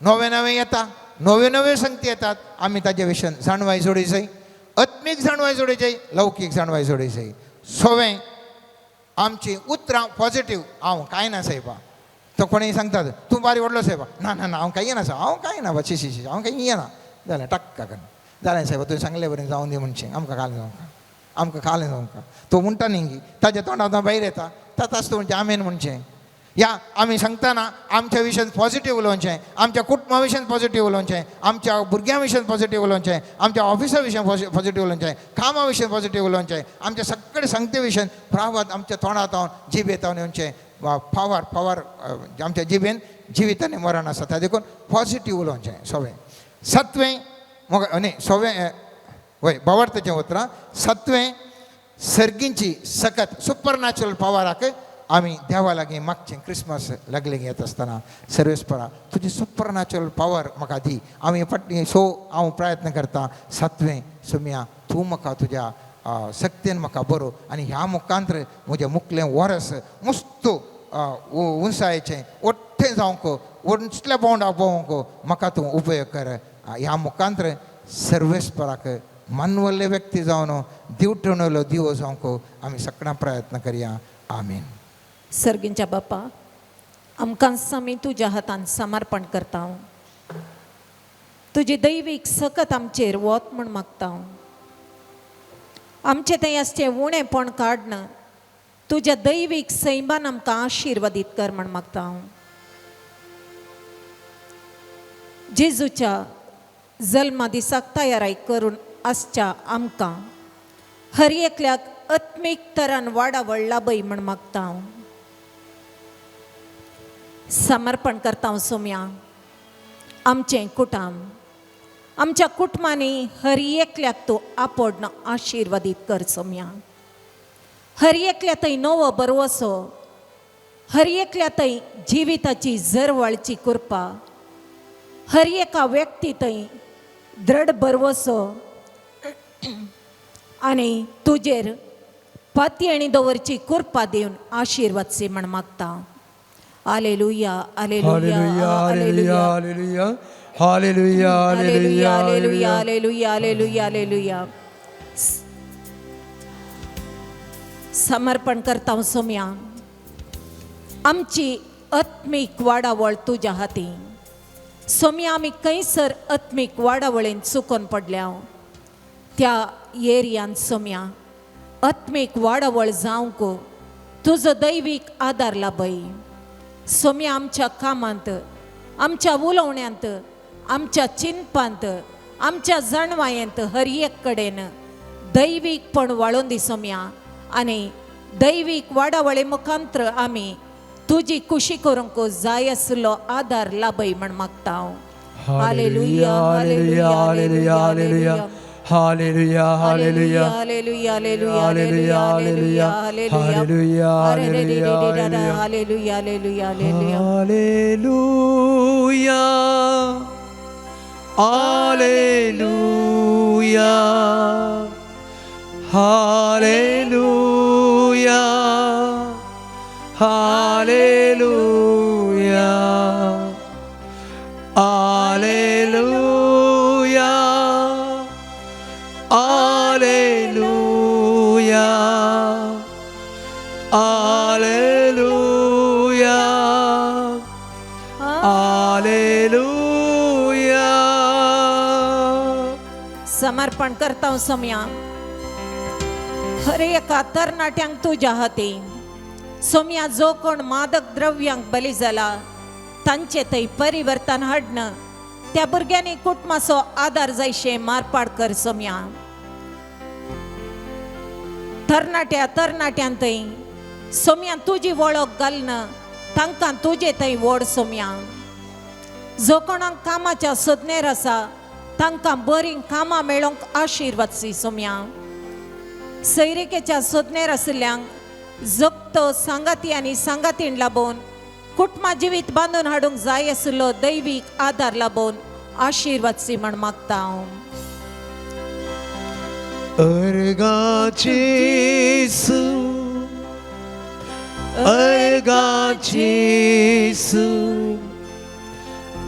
नवें नवें येता, नव्यो नव्यो संगती येतात, आमी ताजे विशयान जाणवाय जोडी जाय, आत्मीक जाणवाय जोडी जाय, लौकीक जाणवाय जोडी जाय. सवें आमची उतरां पॉजिटीव. हांव कांय ना सायबा, तो कोणीय सांगतात तूं बारी व्हडलो सायबा, ना ना ना हांव कांय येना सायब, हांव कांय ना शी शी शी हांव कांय येना जालें टक्का करून जालें सायबा तुवें सांगले बरें जावन दी म्हणचें, आमकां कालें जावंका आमकां कालें जावंका. तो म्हणटा न्ही की ताज्या तोंडांत भायर येता ताताच तो म्हणचें आमेन म्हणचें. या आमी सांगतना आमच्या विशयान पॉजिटीव उलोवचें, आमच्या कुटुंबा विशयान पॉजिटीव उलोवचें, आमच्या भुरग्यां विशयान पॉजिटीव उलोवचें, आमच्या ऑफिसा विशयान पॉजिटीव उलोवचें, कामा विशयान पॉजिटीव उलोवचें, आमच्या सगळे सांगते विशयान प्रावात आमच्या तोंडांत जिबेतावन येवचें. पावर पावर आमच्या जिबेन जिवीत आनी मरण आसा, त्या देखून पॉजिटीव उलोवचें. सवें सातवें न्ही सवें वय भावार्थाचें उतरां. सातवें सर्गींची सकत सुपर नॅचरल पावराक आमी देवा लागीं मागचें. क्रिसमस लागले येत आसतना सर्वेस्परा तुजी सुपर नॅचरल पावर म्हाका दी. आमी फाटली सो हांव प्रयत्न करता. सातवें सोम्या तूं म्हाका तुज्या शक्तेन म्हाका बरो आनी ह्या मुखांत्र म्हजें मुखलें वरस मस्त उंचायेचें ओट्टें जावंक उंचल्या पावंडाक पावोवंक म्हाका तूं उपयोग कर. ह्या मुखांत्र सर्वेस्पराक मानवल्ले व्यक्ती जावन दिवटणलो दिवो जावंक आमी सगळ्यां प्रयत्न करया. आमीन. सर्गींच्या बापा, आमकां आमी तुज्या हातान समर्पण करता. तुजी दैवीक सकत आमचेर वत म्हूण मागता. आमचें थंय आसचें उणेंपण काडन तुज्या दैवीक सैमान आमकां आशिर्वादीत कर म्हूण मागता. जेजूच्या जल्मा दिसाक तयाराय करून आसच्या आमकां हर एकल्याक आत्मीक तरान वाडावळ लाबय म्हूण मागता. समर्पण करता सोम्या आमचें कुटाम, आमच्या कुटुंबांनी हर एकल्याक तूं आपोडन आशिर्वादीत कर सोम्या. हर एकल्या थंय नवो बरवसो, हर एकल्या थंय जिविताची जरवळची कृपा, हर एका व्यक्ती थंय द्रढ बरवसो आनी तुजेर पातयेणी दवरची कृपा दिवन आशिर्वाद सी म्हण मागता. Hallelujah, hallelujah, hallelujah, hallelujah, hallelujah, hallelujah, hallelujah, hallelujah, hallelujah, hallelujah, hallelujah. समर्पण करता सोम्या आमची आत्मीक वाडावळ तुज्या हाती. सोम्या आमी खंयसर आत्मीक वाडावळीन चुकोन पडल्या त्या एरियान सोम्या आत्मीक वाडावळ जावंक तुजो दैवीक आदार लाबय. सोम्या आमच्या कामांत, आमच्या उलोवण्यांत, आमच्या चिंतपांत, आमच्या जाणवायेंत हर एक कडेन दैवीकपण वाळोवन दी सोम्या. आनी दैवीक वाडावळे मुखांत्र आमी तुजी कुशी करूंक जाय आशिल्लो आदार लाबय म्हण मागता. Hallelujah, hallelujah, hallelujah, hallelujah, hallelujah, hallelujah, hallelujah, hallelujah, hallelujah, hallelujah, hallelujah, hallelujah, hallelujah, hallelujah, hallelujah. Hallelujah, hallelujah, hallelujah, hallelujah. Hallelujah. समर्पण करता सोम्या हर एका तरणाट्यांक तुज्या हाती. सोम्या जो कोण मादक द्रव्यांक बली जाला तांचे थंय परिवर्तन हाडणं त्या भुरग्यांनी कुटुंबाचो आदार जायशे मारपाड कर सोम्या. तरणाट्या तरणाट्यां थंय सोम्या तुजी वळख घालना तांकां तुजे थंय व्हड सोम्या. जो कोणाक कामाच्या सोदनेर आसा तांकां बरीं कामां मेळोवंक आशिर्वाद सी सोम्या. सैरिकेच्या सोदनेर आशिल्ल्यांक जगतो सांगाती आनी सांगातीण लाबोवन कुटुंबा जिवीत बांदून हाडूंक जाय आशिल्लो दैवीक आदार लाबोवन आशिर्वाद सी म्हण मागता हांव. अर्गाचेसु अर्गाचेसु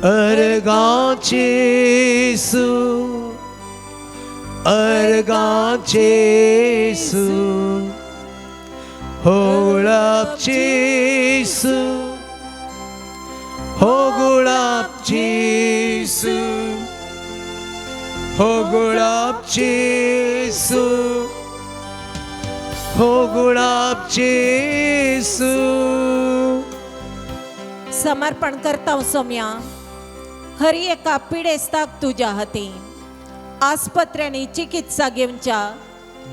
अर्गाचेसु अर्गाचेसु होळापचेसु होगुळापचेसु होगुळापचेसु होगुळापचेसु. समर्पण करता सोम्या हर एका पिडेस्ताक तुज्या हाती. आस्पत्र्यांनी चिकित्सा घेवच्या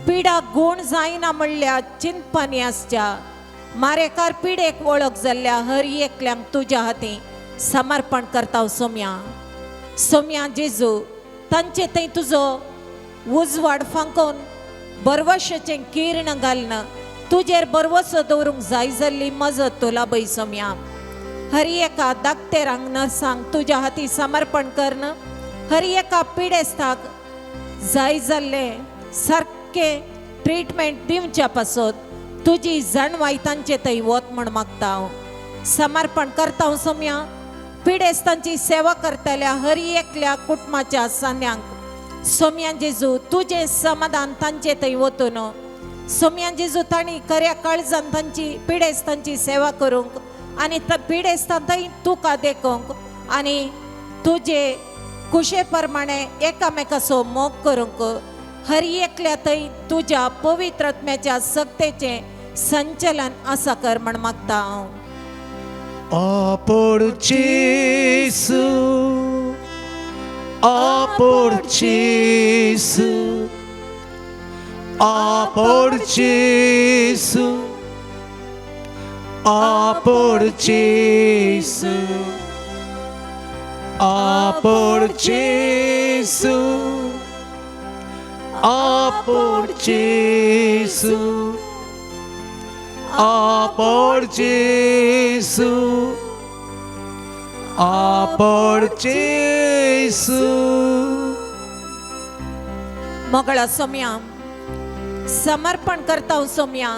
पिडा गूण जायना म्हणल्या चिंतपानी आसच्या मारेकार पिडेक वळख जाल्ल्या हर एकल्यांक तुज्या हाती समर्पण करता सोम्या. सोम्या जेजू तांचे थंय तुजो उजवाड फांकोवन बरवशाचें किर्ण घालना तुजेर बरवसो दवरूंक जाय जाल्ली मजत तूं लाबय सोम्या. हर एका दाक्तेरांक नर्सांक तुज्या हाती समर्पण करन हर एका पिडेस्ताक जाय जाल्लें सारकें ट्रिटमेंट दिवच्या पासत तुजी जाणवाय तांचे थंय वत म्हण मागता हांव. समर्पण करता हांव सोम्या पिडेस्तांची सेवा करतल्या हर एकल्या कुटुंबाच्या सान्यांक. सोम्या जेजू तुजें समाधान तांचे थंय वतून सोम्या जेजू तांणी खऱ्या काळजान तांची पिडेस्तांची सेवा करूंक आनी पिडेस्तां थंय तुका देखोवंक आनी तुजे कुशे प्रमाणे एकामेकाचो मोग करूंक हर एकल्या थंय तुज्या पवित्र आत्म्याच्या सक्तेचें संचलन आसा कर म्हण मागता हांव. आपोडचेसु आपोडचेसु आपोडचेसु आपोडचेसु आपोडचेसु आपोडचेसु आपोडचेसु आपोडचेसु. मोगळा सोम्या समर्पण करता सोम्या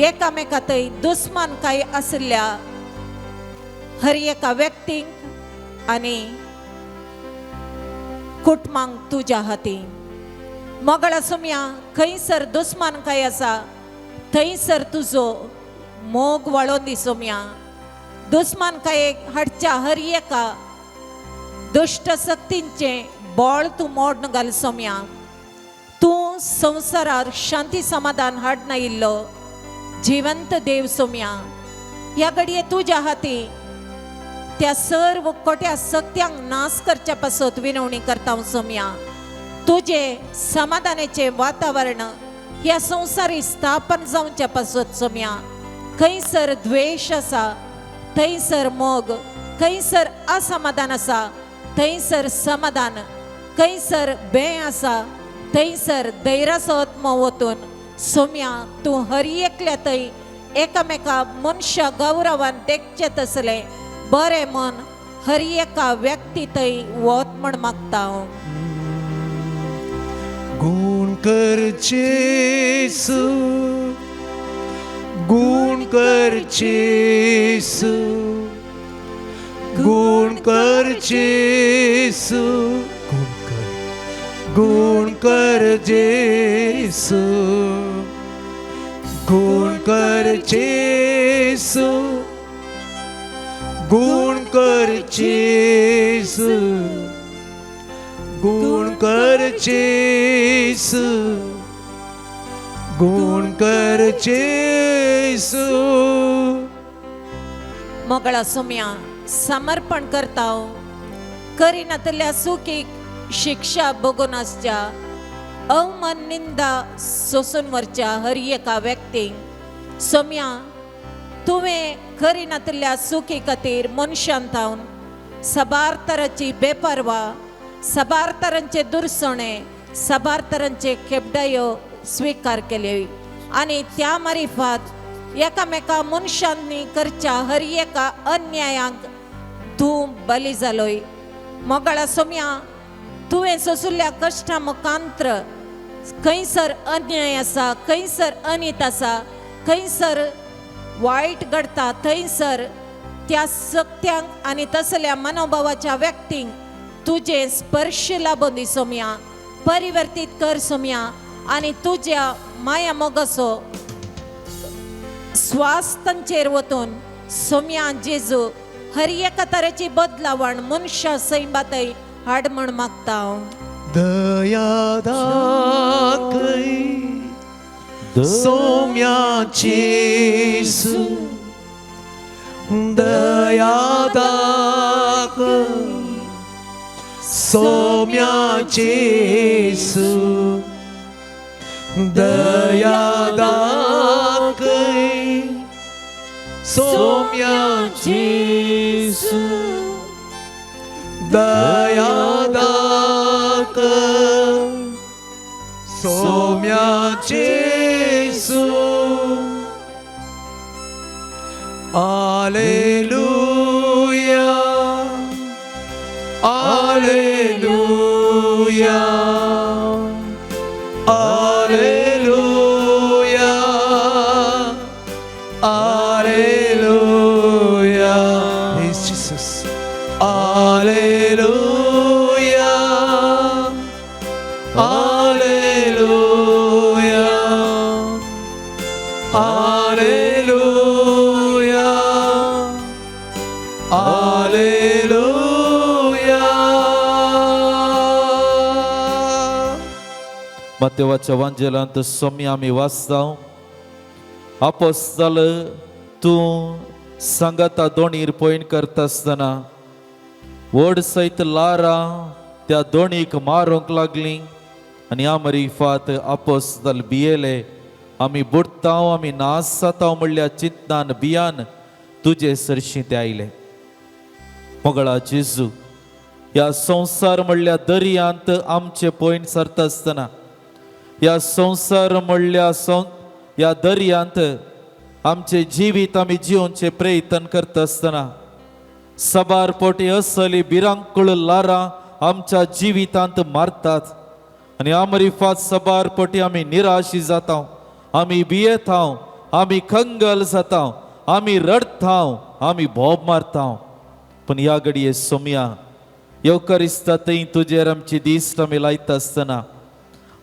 एकामेका थंय दुस्मान काय आशिल्ल्या हर एका व्यक्तींक आनी कुटुंबांक तुज्या हाती. मोगळा सोम्या खंयसर दुस्मान काय आसा थंयसर तुजो मोग वाळोवन दी सोम्या. दुस्मान काय हाडच्या हर एका दुश्ट शक्तींचें बळ तूं मोडून घाल सोम्या. तूं संवसारार शांती समाधान हाडना इल्लो जिवंत देव सोम्या. ह्या घडये तुज्या हाती त्या सर्व कोट्या सक्त्यांक नाश करच्या पासत विनवणी करता सोम्या. तुजे समाधानाचें वातावरण ह्या संवसारी स्थापन जावच्या पासत सोम्या. खंयसर द्वेश आसा थंयसर मोग, खंयसर असमाधान आसा थंयसर समाधान, खंयसर बें आसा थंयसर धैर्याचो आत्मो वतून सोम्या तूं हर एकल्या थंय एकामेका मनशा गौरवान देखचें तसलें बरें मन हर एका व्यक्ती थंय वत म्हण मागता हांव. गुण करचेसु गुण करचेसु गुण करचेसु गुण कर गुण कर जेसु गुण कर जेसु गुण कर जेजू, गुण कर जेजू, गुण कर जेजू. मोगळा सोम्या समर्पण करता करिनातल्या सुखीक शिक्षा बगून आसच्या अवमान निंदा सोसून वरच्या हर एका व्यक्तींक सोम्या तुवें करिनातल्या सुखी खातीर मनशान थावन साबार तरांची बेपारवा, साबार तरांचे दुरसणे, साबार तरांचे खेपडायो स्विकार केले आनी त्या मारिफात एकामेका मनशांनी करच्या हर एका अन्यायांक तूं बली जालोय. मोगाळा सोम्या तुवें सोसुल्ल्या कश्टा मुखांत्र खंयसर अन्याय आसा, खंयसर अनीत आसा, खंयसर वायट घडटा थंयसर त्या सक्त्यांक आनी तसल्या मनोभावाच्या व्यक्तींक तुजें स्पर्श लाबून दी सोम्या, परिवर्तीत कर सोम्या आनी तुज्या माया मोगाचो स्वास तांचेर वतून सोम्या जेजू हर एका तरेची बदलावण मनशा सैमातय हाड म्हण मागता हांव. दया दाखय सोम्या जेजू, दया दाखय सोम्या जेजू, दया दाखय सोम्या जेजू, दया दाखय सोम्या जेजू. Alleluia, Alleluia, Alleluia, Alleluia. Praise Jesus. Alleluia, Alleluia, Alleluia, Alleluia. मातेवाच्या वांजेलांत Somi आमी वाचता, आपोस्ताल तूं सांगाता दोणीर पयण करता आसतना व्हड सयत लारां त्या दोणीक मारूंक लागलीं आनी आमरी फात आपोस्ताल भियेले. आमी बुडताव, आमी नास जाताव म्हणल्या चिंतनान भियान तुजे सरशीं ते आयले. मोगळा जेजू, ह्या संवसार म्हणल्या दर्यांत आमचे पयण सरता आसतना, ह्या संवसार म्हणल्या ह्या दर्यांत आमचे जिवीत आमी जिवनचे प्रयत्न करता आसतना साबार पोटी असली भिरांकूळ लारां आमच्या जिवितांत मारतात आनी आमरिफात साबार पोटी आमी निराशी जाता, आमी भियेता, आमी कंगल जाता, आमी रडता, आमी बोब मारता. पूण ह्या घडये सोमया येवकार थंय तुजेर आमची दिश्ट आमी लायता आसतना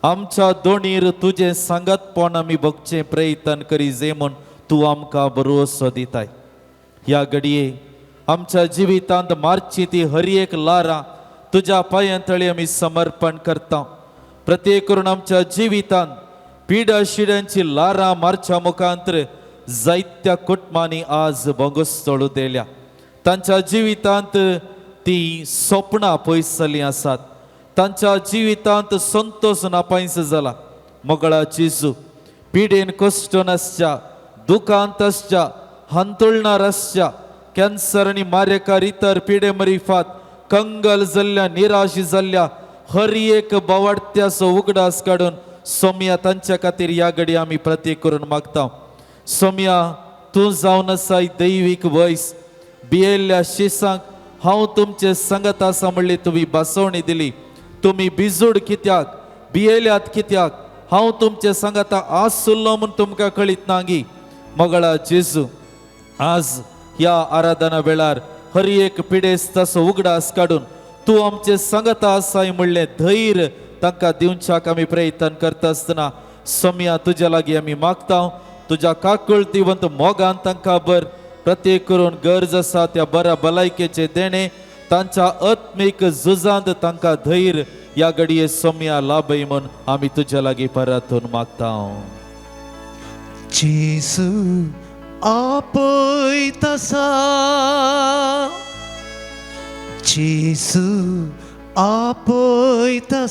आमच्या दोणीर तुजें सांगातपण आमी भोगचें प्रयत्न करी जे म्हूण तूं आमकां भरवसो दिताय. ह्या घडये आमच्या जिवितांत मारची ती हर एक लारां तुज्या पांयां तळी आमी समर्पण करता. प्रत्येक करून आमच्या जिवितांत पिडा शिड्यांची लारां मारच्या मुखांतर जायत्या कुटुंबांनी आज भोंगोस्तोळू दिल्या. तांच्या जिवितांत ती सपनां पयस जाल्लीं आसात, तांच्या जिवितांत संतोश नापायस जाला. मोगळा जेजू, पिडेन कश्टन आसच्या, दुखांत आसच्या, हांतुळणार आसच्या, कॅन्सर आनी मारेकार इतर पिडे मरिफात कंगल जाल्ल्या, निराश जाल्ल्या हर एक बावाडत्याचो उगडास काडून सोमया तांच्या खातीर ह्या घडी आमी प्रतीक करून मागता. सोमया तूं जावन आसाय दैवीक वयस, भियेल्ल्या शिसांक हांव तुमचे संगत आसा म्हणली तुमी बसवणी दिली. तुमी बिजूड कित्याक, भियेल्यात कित्याक, हांव तुमचे संगता आसुल्लो म्हूण तुमकां कळीत नागी. मोगळा जेजू, आज ह्या आराधना वेळार हर एक पिडेस्ताचो उगडास काडून तूं आमचे संगता आसाय म्हणलें धैर्य तांकां दिवच्याक आमी प्रयत्न करता आसतना सोमया तुज्या लागीं आमी मागता, तुज्या काकुळतीवंत मोगान तांकां बर, प्रत्येक करून गरज आसा त्या बऱ्या भलायकेचे देणे तांच्या आत्मीक झुजांत तांकां धैर्य ह्या घडये सोम्या लाभय म्हूण आमी तुज्या लागीं परतून मागता. जेसू आपयता, जेसू आपयता,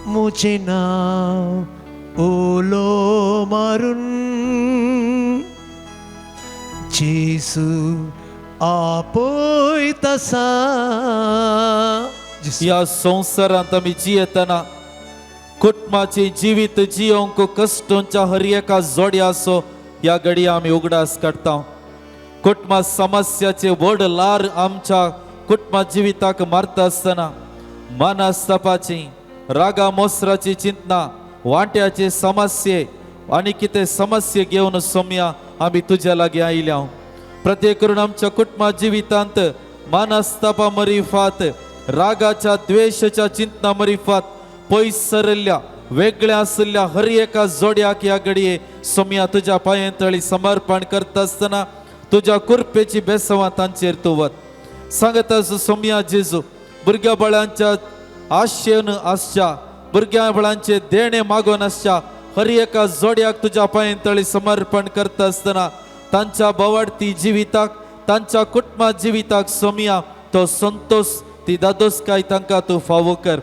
मुझे नांव उलो मारून, जेसू आपयता. ह्या संवसारांत आमी जियेतना कुटुंबाचे जिवीत जियोंक कश्टोंच्या हर एका जोड्याचो ह्या घडये आमी उगडास काडटा. कुटुंबा समस्याचे व्हड लार आमच्या कुटुंबा जिविताक मारता आसतना मनस्तापाची, रागा मोसराची चिंतना, वांट्याचे समस्ये आनी कितें समस्ये घेवन सोम्या आमी तुज्या लागीं आयल्या. प्रत्येक करून आमच्या कुटुंबा जिवितांत मनस्तापा मरिफात, रागाच्या द्वेशाच्या चिंतना मरिफात पयस सरल्या वेगळ्या आशिल्ल्या हर एका जोड्याक ह्या घडये सोम्या तुज्या पांये तळी समर्पण करता आसतना तुज्या कृपेची बेसवां तांचेर तूं वत. सांगता सोम्या जेजू, भुरग्या बाळांच्या आशेन आसच्या, भुरग्या बाळांचे देणे मागून आसच्या हर एका जोड्याक तुज्या पांये तळी समर्पण करता आसतना तांच्या बवाडती जिविताक, तांच्या कुटुंबा जिविताक सोम्या तो संतोष, ती दादोसकाय तांकां तूं फावो कर.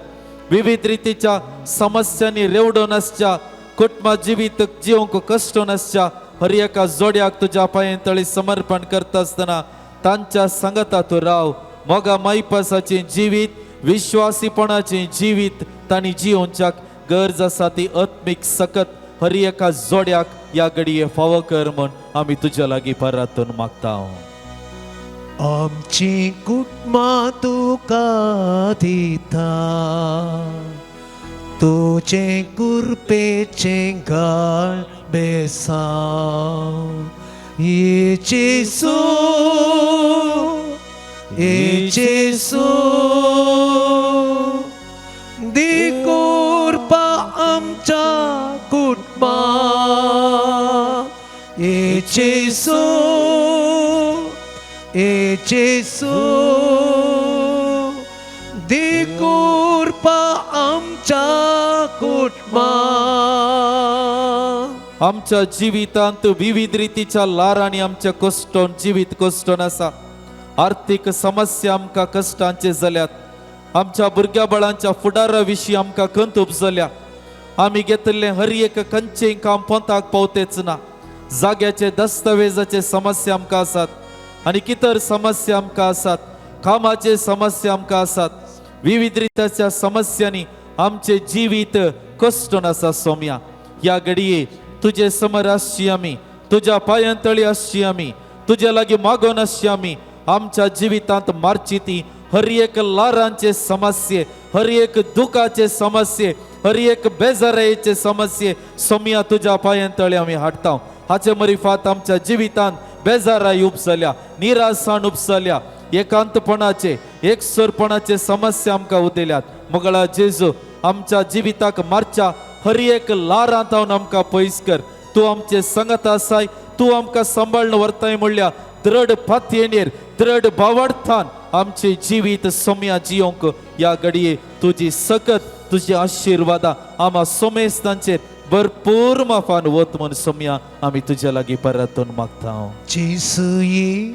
विविध रितीच्या समस्यांनी रेवडून आसच्या कुटुंबा जिवीत जिवंक कश्टून आसच्या हर एका जोड्याक तुज्या पांये तळी समर्पण करता आसतना तांच्या सांगता तूं राव. मोगा मायपासाचें जिवीत, विश्वासीपणाचें जिवीत तांणी जियोवच्याक गरज आसा ती आत्मीक सकत हर एका जोड्याक ह्या घडये फावो कर म्हूण आमी तुज्या लागीं परातून मागता. आमची कुटुंबां तुका दिता, तुजें कृपेचें घाल बेसांव. ये जेसू, ये जेसू, दी कृपा आमच्या कुटुंबा. ये जेसू, ये जेसू, दी कृपा आमच्या कुटुंबा. आमच्या जिवितांत विविध रितीच्या लारांनी आमच्या कश्टोन जिवीत कश्टोन आसा. आर्थीक समस्या आमकां कश्टांचे जाल्यात. आमच्या भुरग्या बाळांच्या फुडारा विशीं आमकां खंत उपजल्या. आमी घेतिल्लें हर एक खंयचें काम पोंताक पावतेच ना. जाग्याचे दस्तावेजाचे समस्या आमकां आसात आनी कितर समस्या आमकां आसात. कामाचे समस्या आमकां आसात. विविध रितीच्या समस्यांनी आमचें जिवीत कश्टून आसा. सोम्या, ह्या घडये तुजे समर आसची आमी, तुज्या पांयां तळी आसची आमी, तुज्या लागीं मागोन आसची आमी. आमच्या जिवितांत मारची ती हर एक लारांचे समस्ये, हर एक दुखाचे समस्ये, हर एक बेजारायेचे समस्ये सोम्या तुज्या पांयां तळी आमी हाडटा. हाचे मरिफात आमच्या जिवितांत बेजाराय उपसल्या, निरासाण उपसल्या, एकांतपणाचे, एकसरपणाचे समस्या आमकां उदेल्यात. मोगळा जेजू, आमच्या जिविताक मारच्या हर एक लारांत हांव आमकां पयस कर. तूं आमचे संगत आसाय, तूं आमकां सांबाळून व्हरताय म्हणल्या दृढ पातयेनेर, दृढ भावार्थान आमचे जिवीत सोम्या जियोंक ह्या घडये तुजी सकत, तुजी आशिर्वादां आमा सोमेस्तांचेर भरपूर माफान वत म्हूण सोम्या आमी तुज्या लागीं परतून मागता. जेसू ये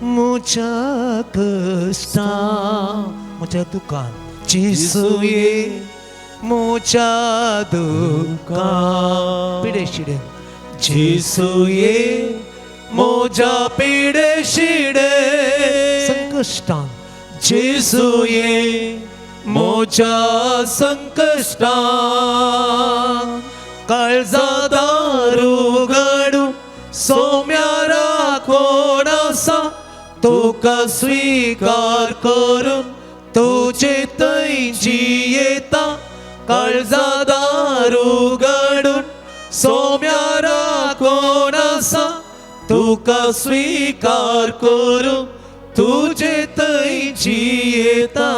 म्हज्या कश्टां, म्हज्या दुखान. जेसू ये म्हज्या दुखान, पिडे शिडे. जेसू ये म्हज्या पिडे शिडे, संकश्टान. जेसू ये म्हज्या संकश्टान, काळजा दार उगडून सोम्या राखोन आसा, तुका स्वीकार करून तुजे थंय जियेता. काळजा दार उगडून सोम्या राखोन आसा, तुका स्वीकार करून तुजे थंय जियेता.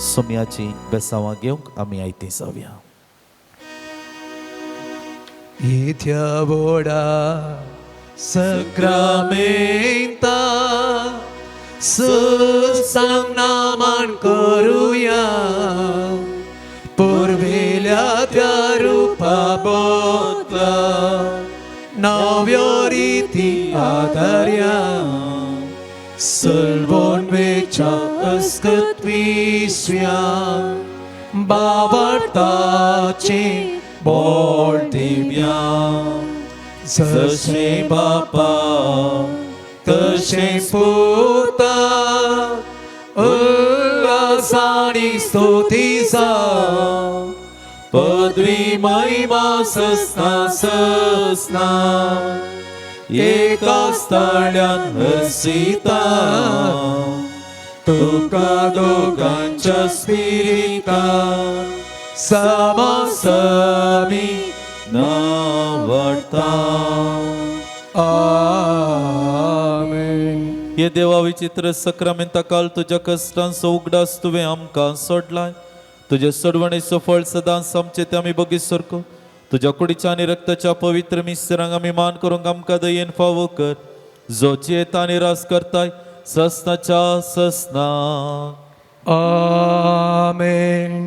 सोम्याची बेसांवां घेवंक आमी आयती जावया. इथ्या बोडा सक्रामेंता सुसांग नामान करुया पुर्विल्या त्या रुपा बदला नव्यो रिती आदार्या सलवण वेच्या अस्कत विस्व्या बाबडताचे बोल दिव्या जशें बापा तशें पुता उल्हासानी स्तुतीचा पदवी महिमा ससना ससना एका स्थाळ्यान हसिता तुका दोगांच्या स्पिरिता समासमी नावडता आमेन. हे देवा विचित्र सक्रामेंता काल तुज्या कश्टांचो उगडास तुवें आमकां सोडलाय. तुजे सोडवणेचो फळ सदांच आमचे ते आमी बगीत सारको तुज्या कुडीच्या आनी रक्ताच्या पवित्र मिस्त्रांक आमी मान करूंक आमकां दयेन फावो कर, जो जियेता आनी रास करताय ससनाच्या ससना. आमेन.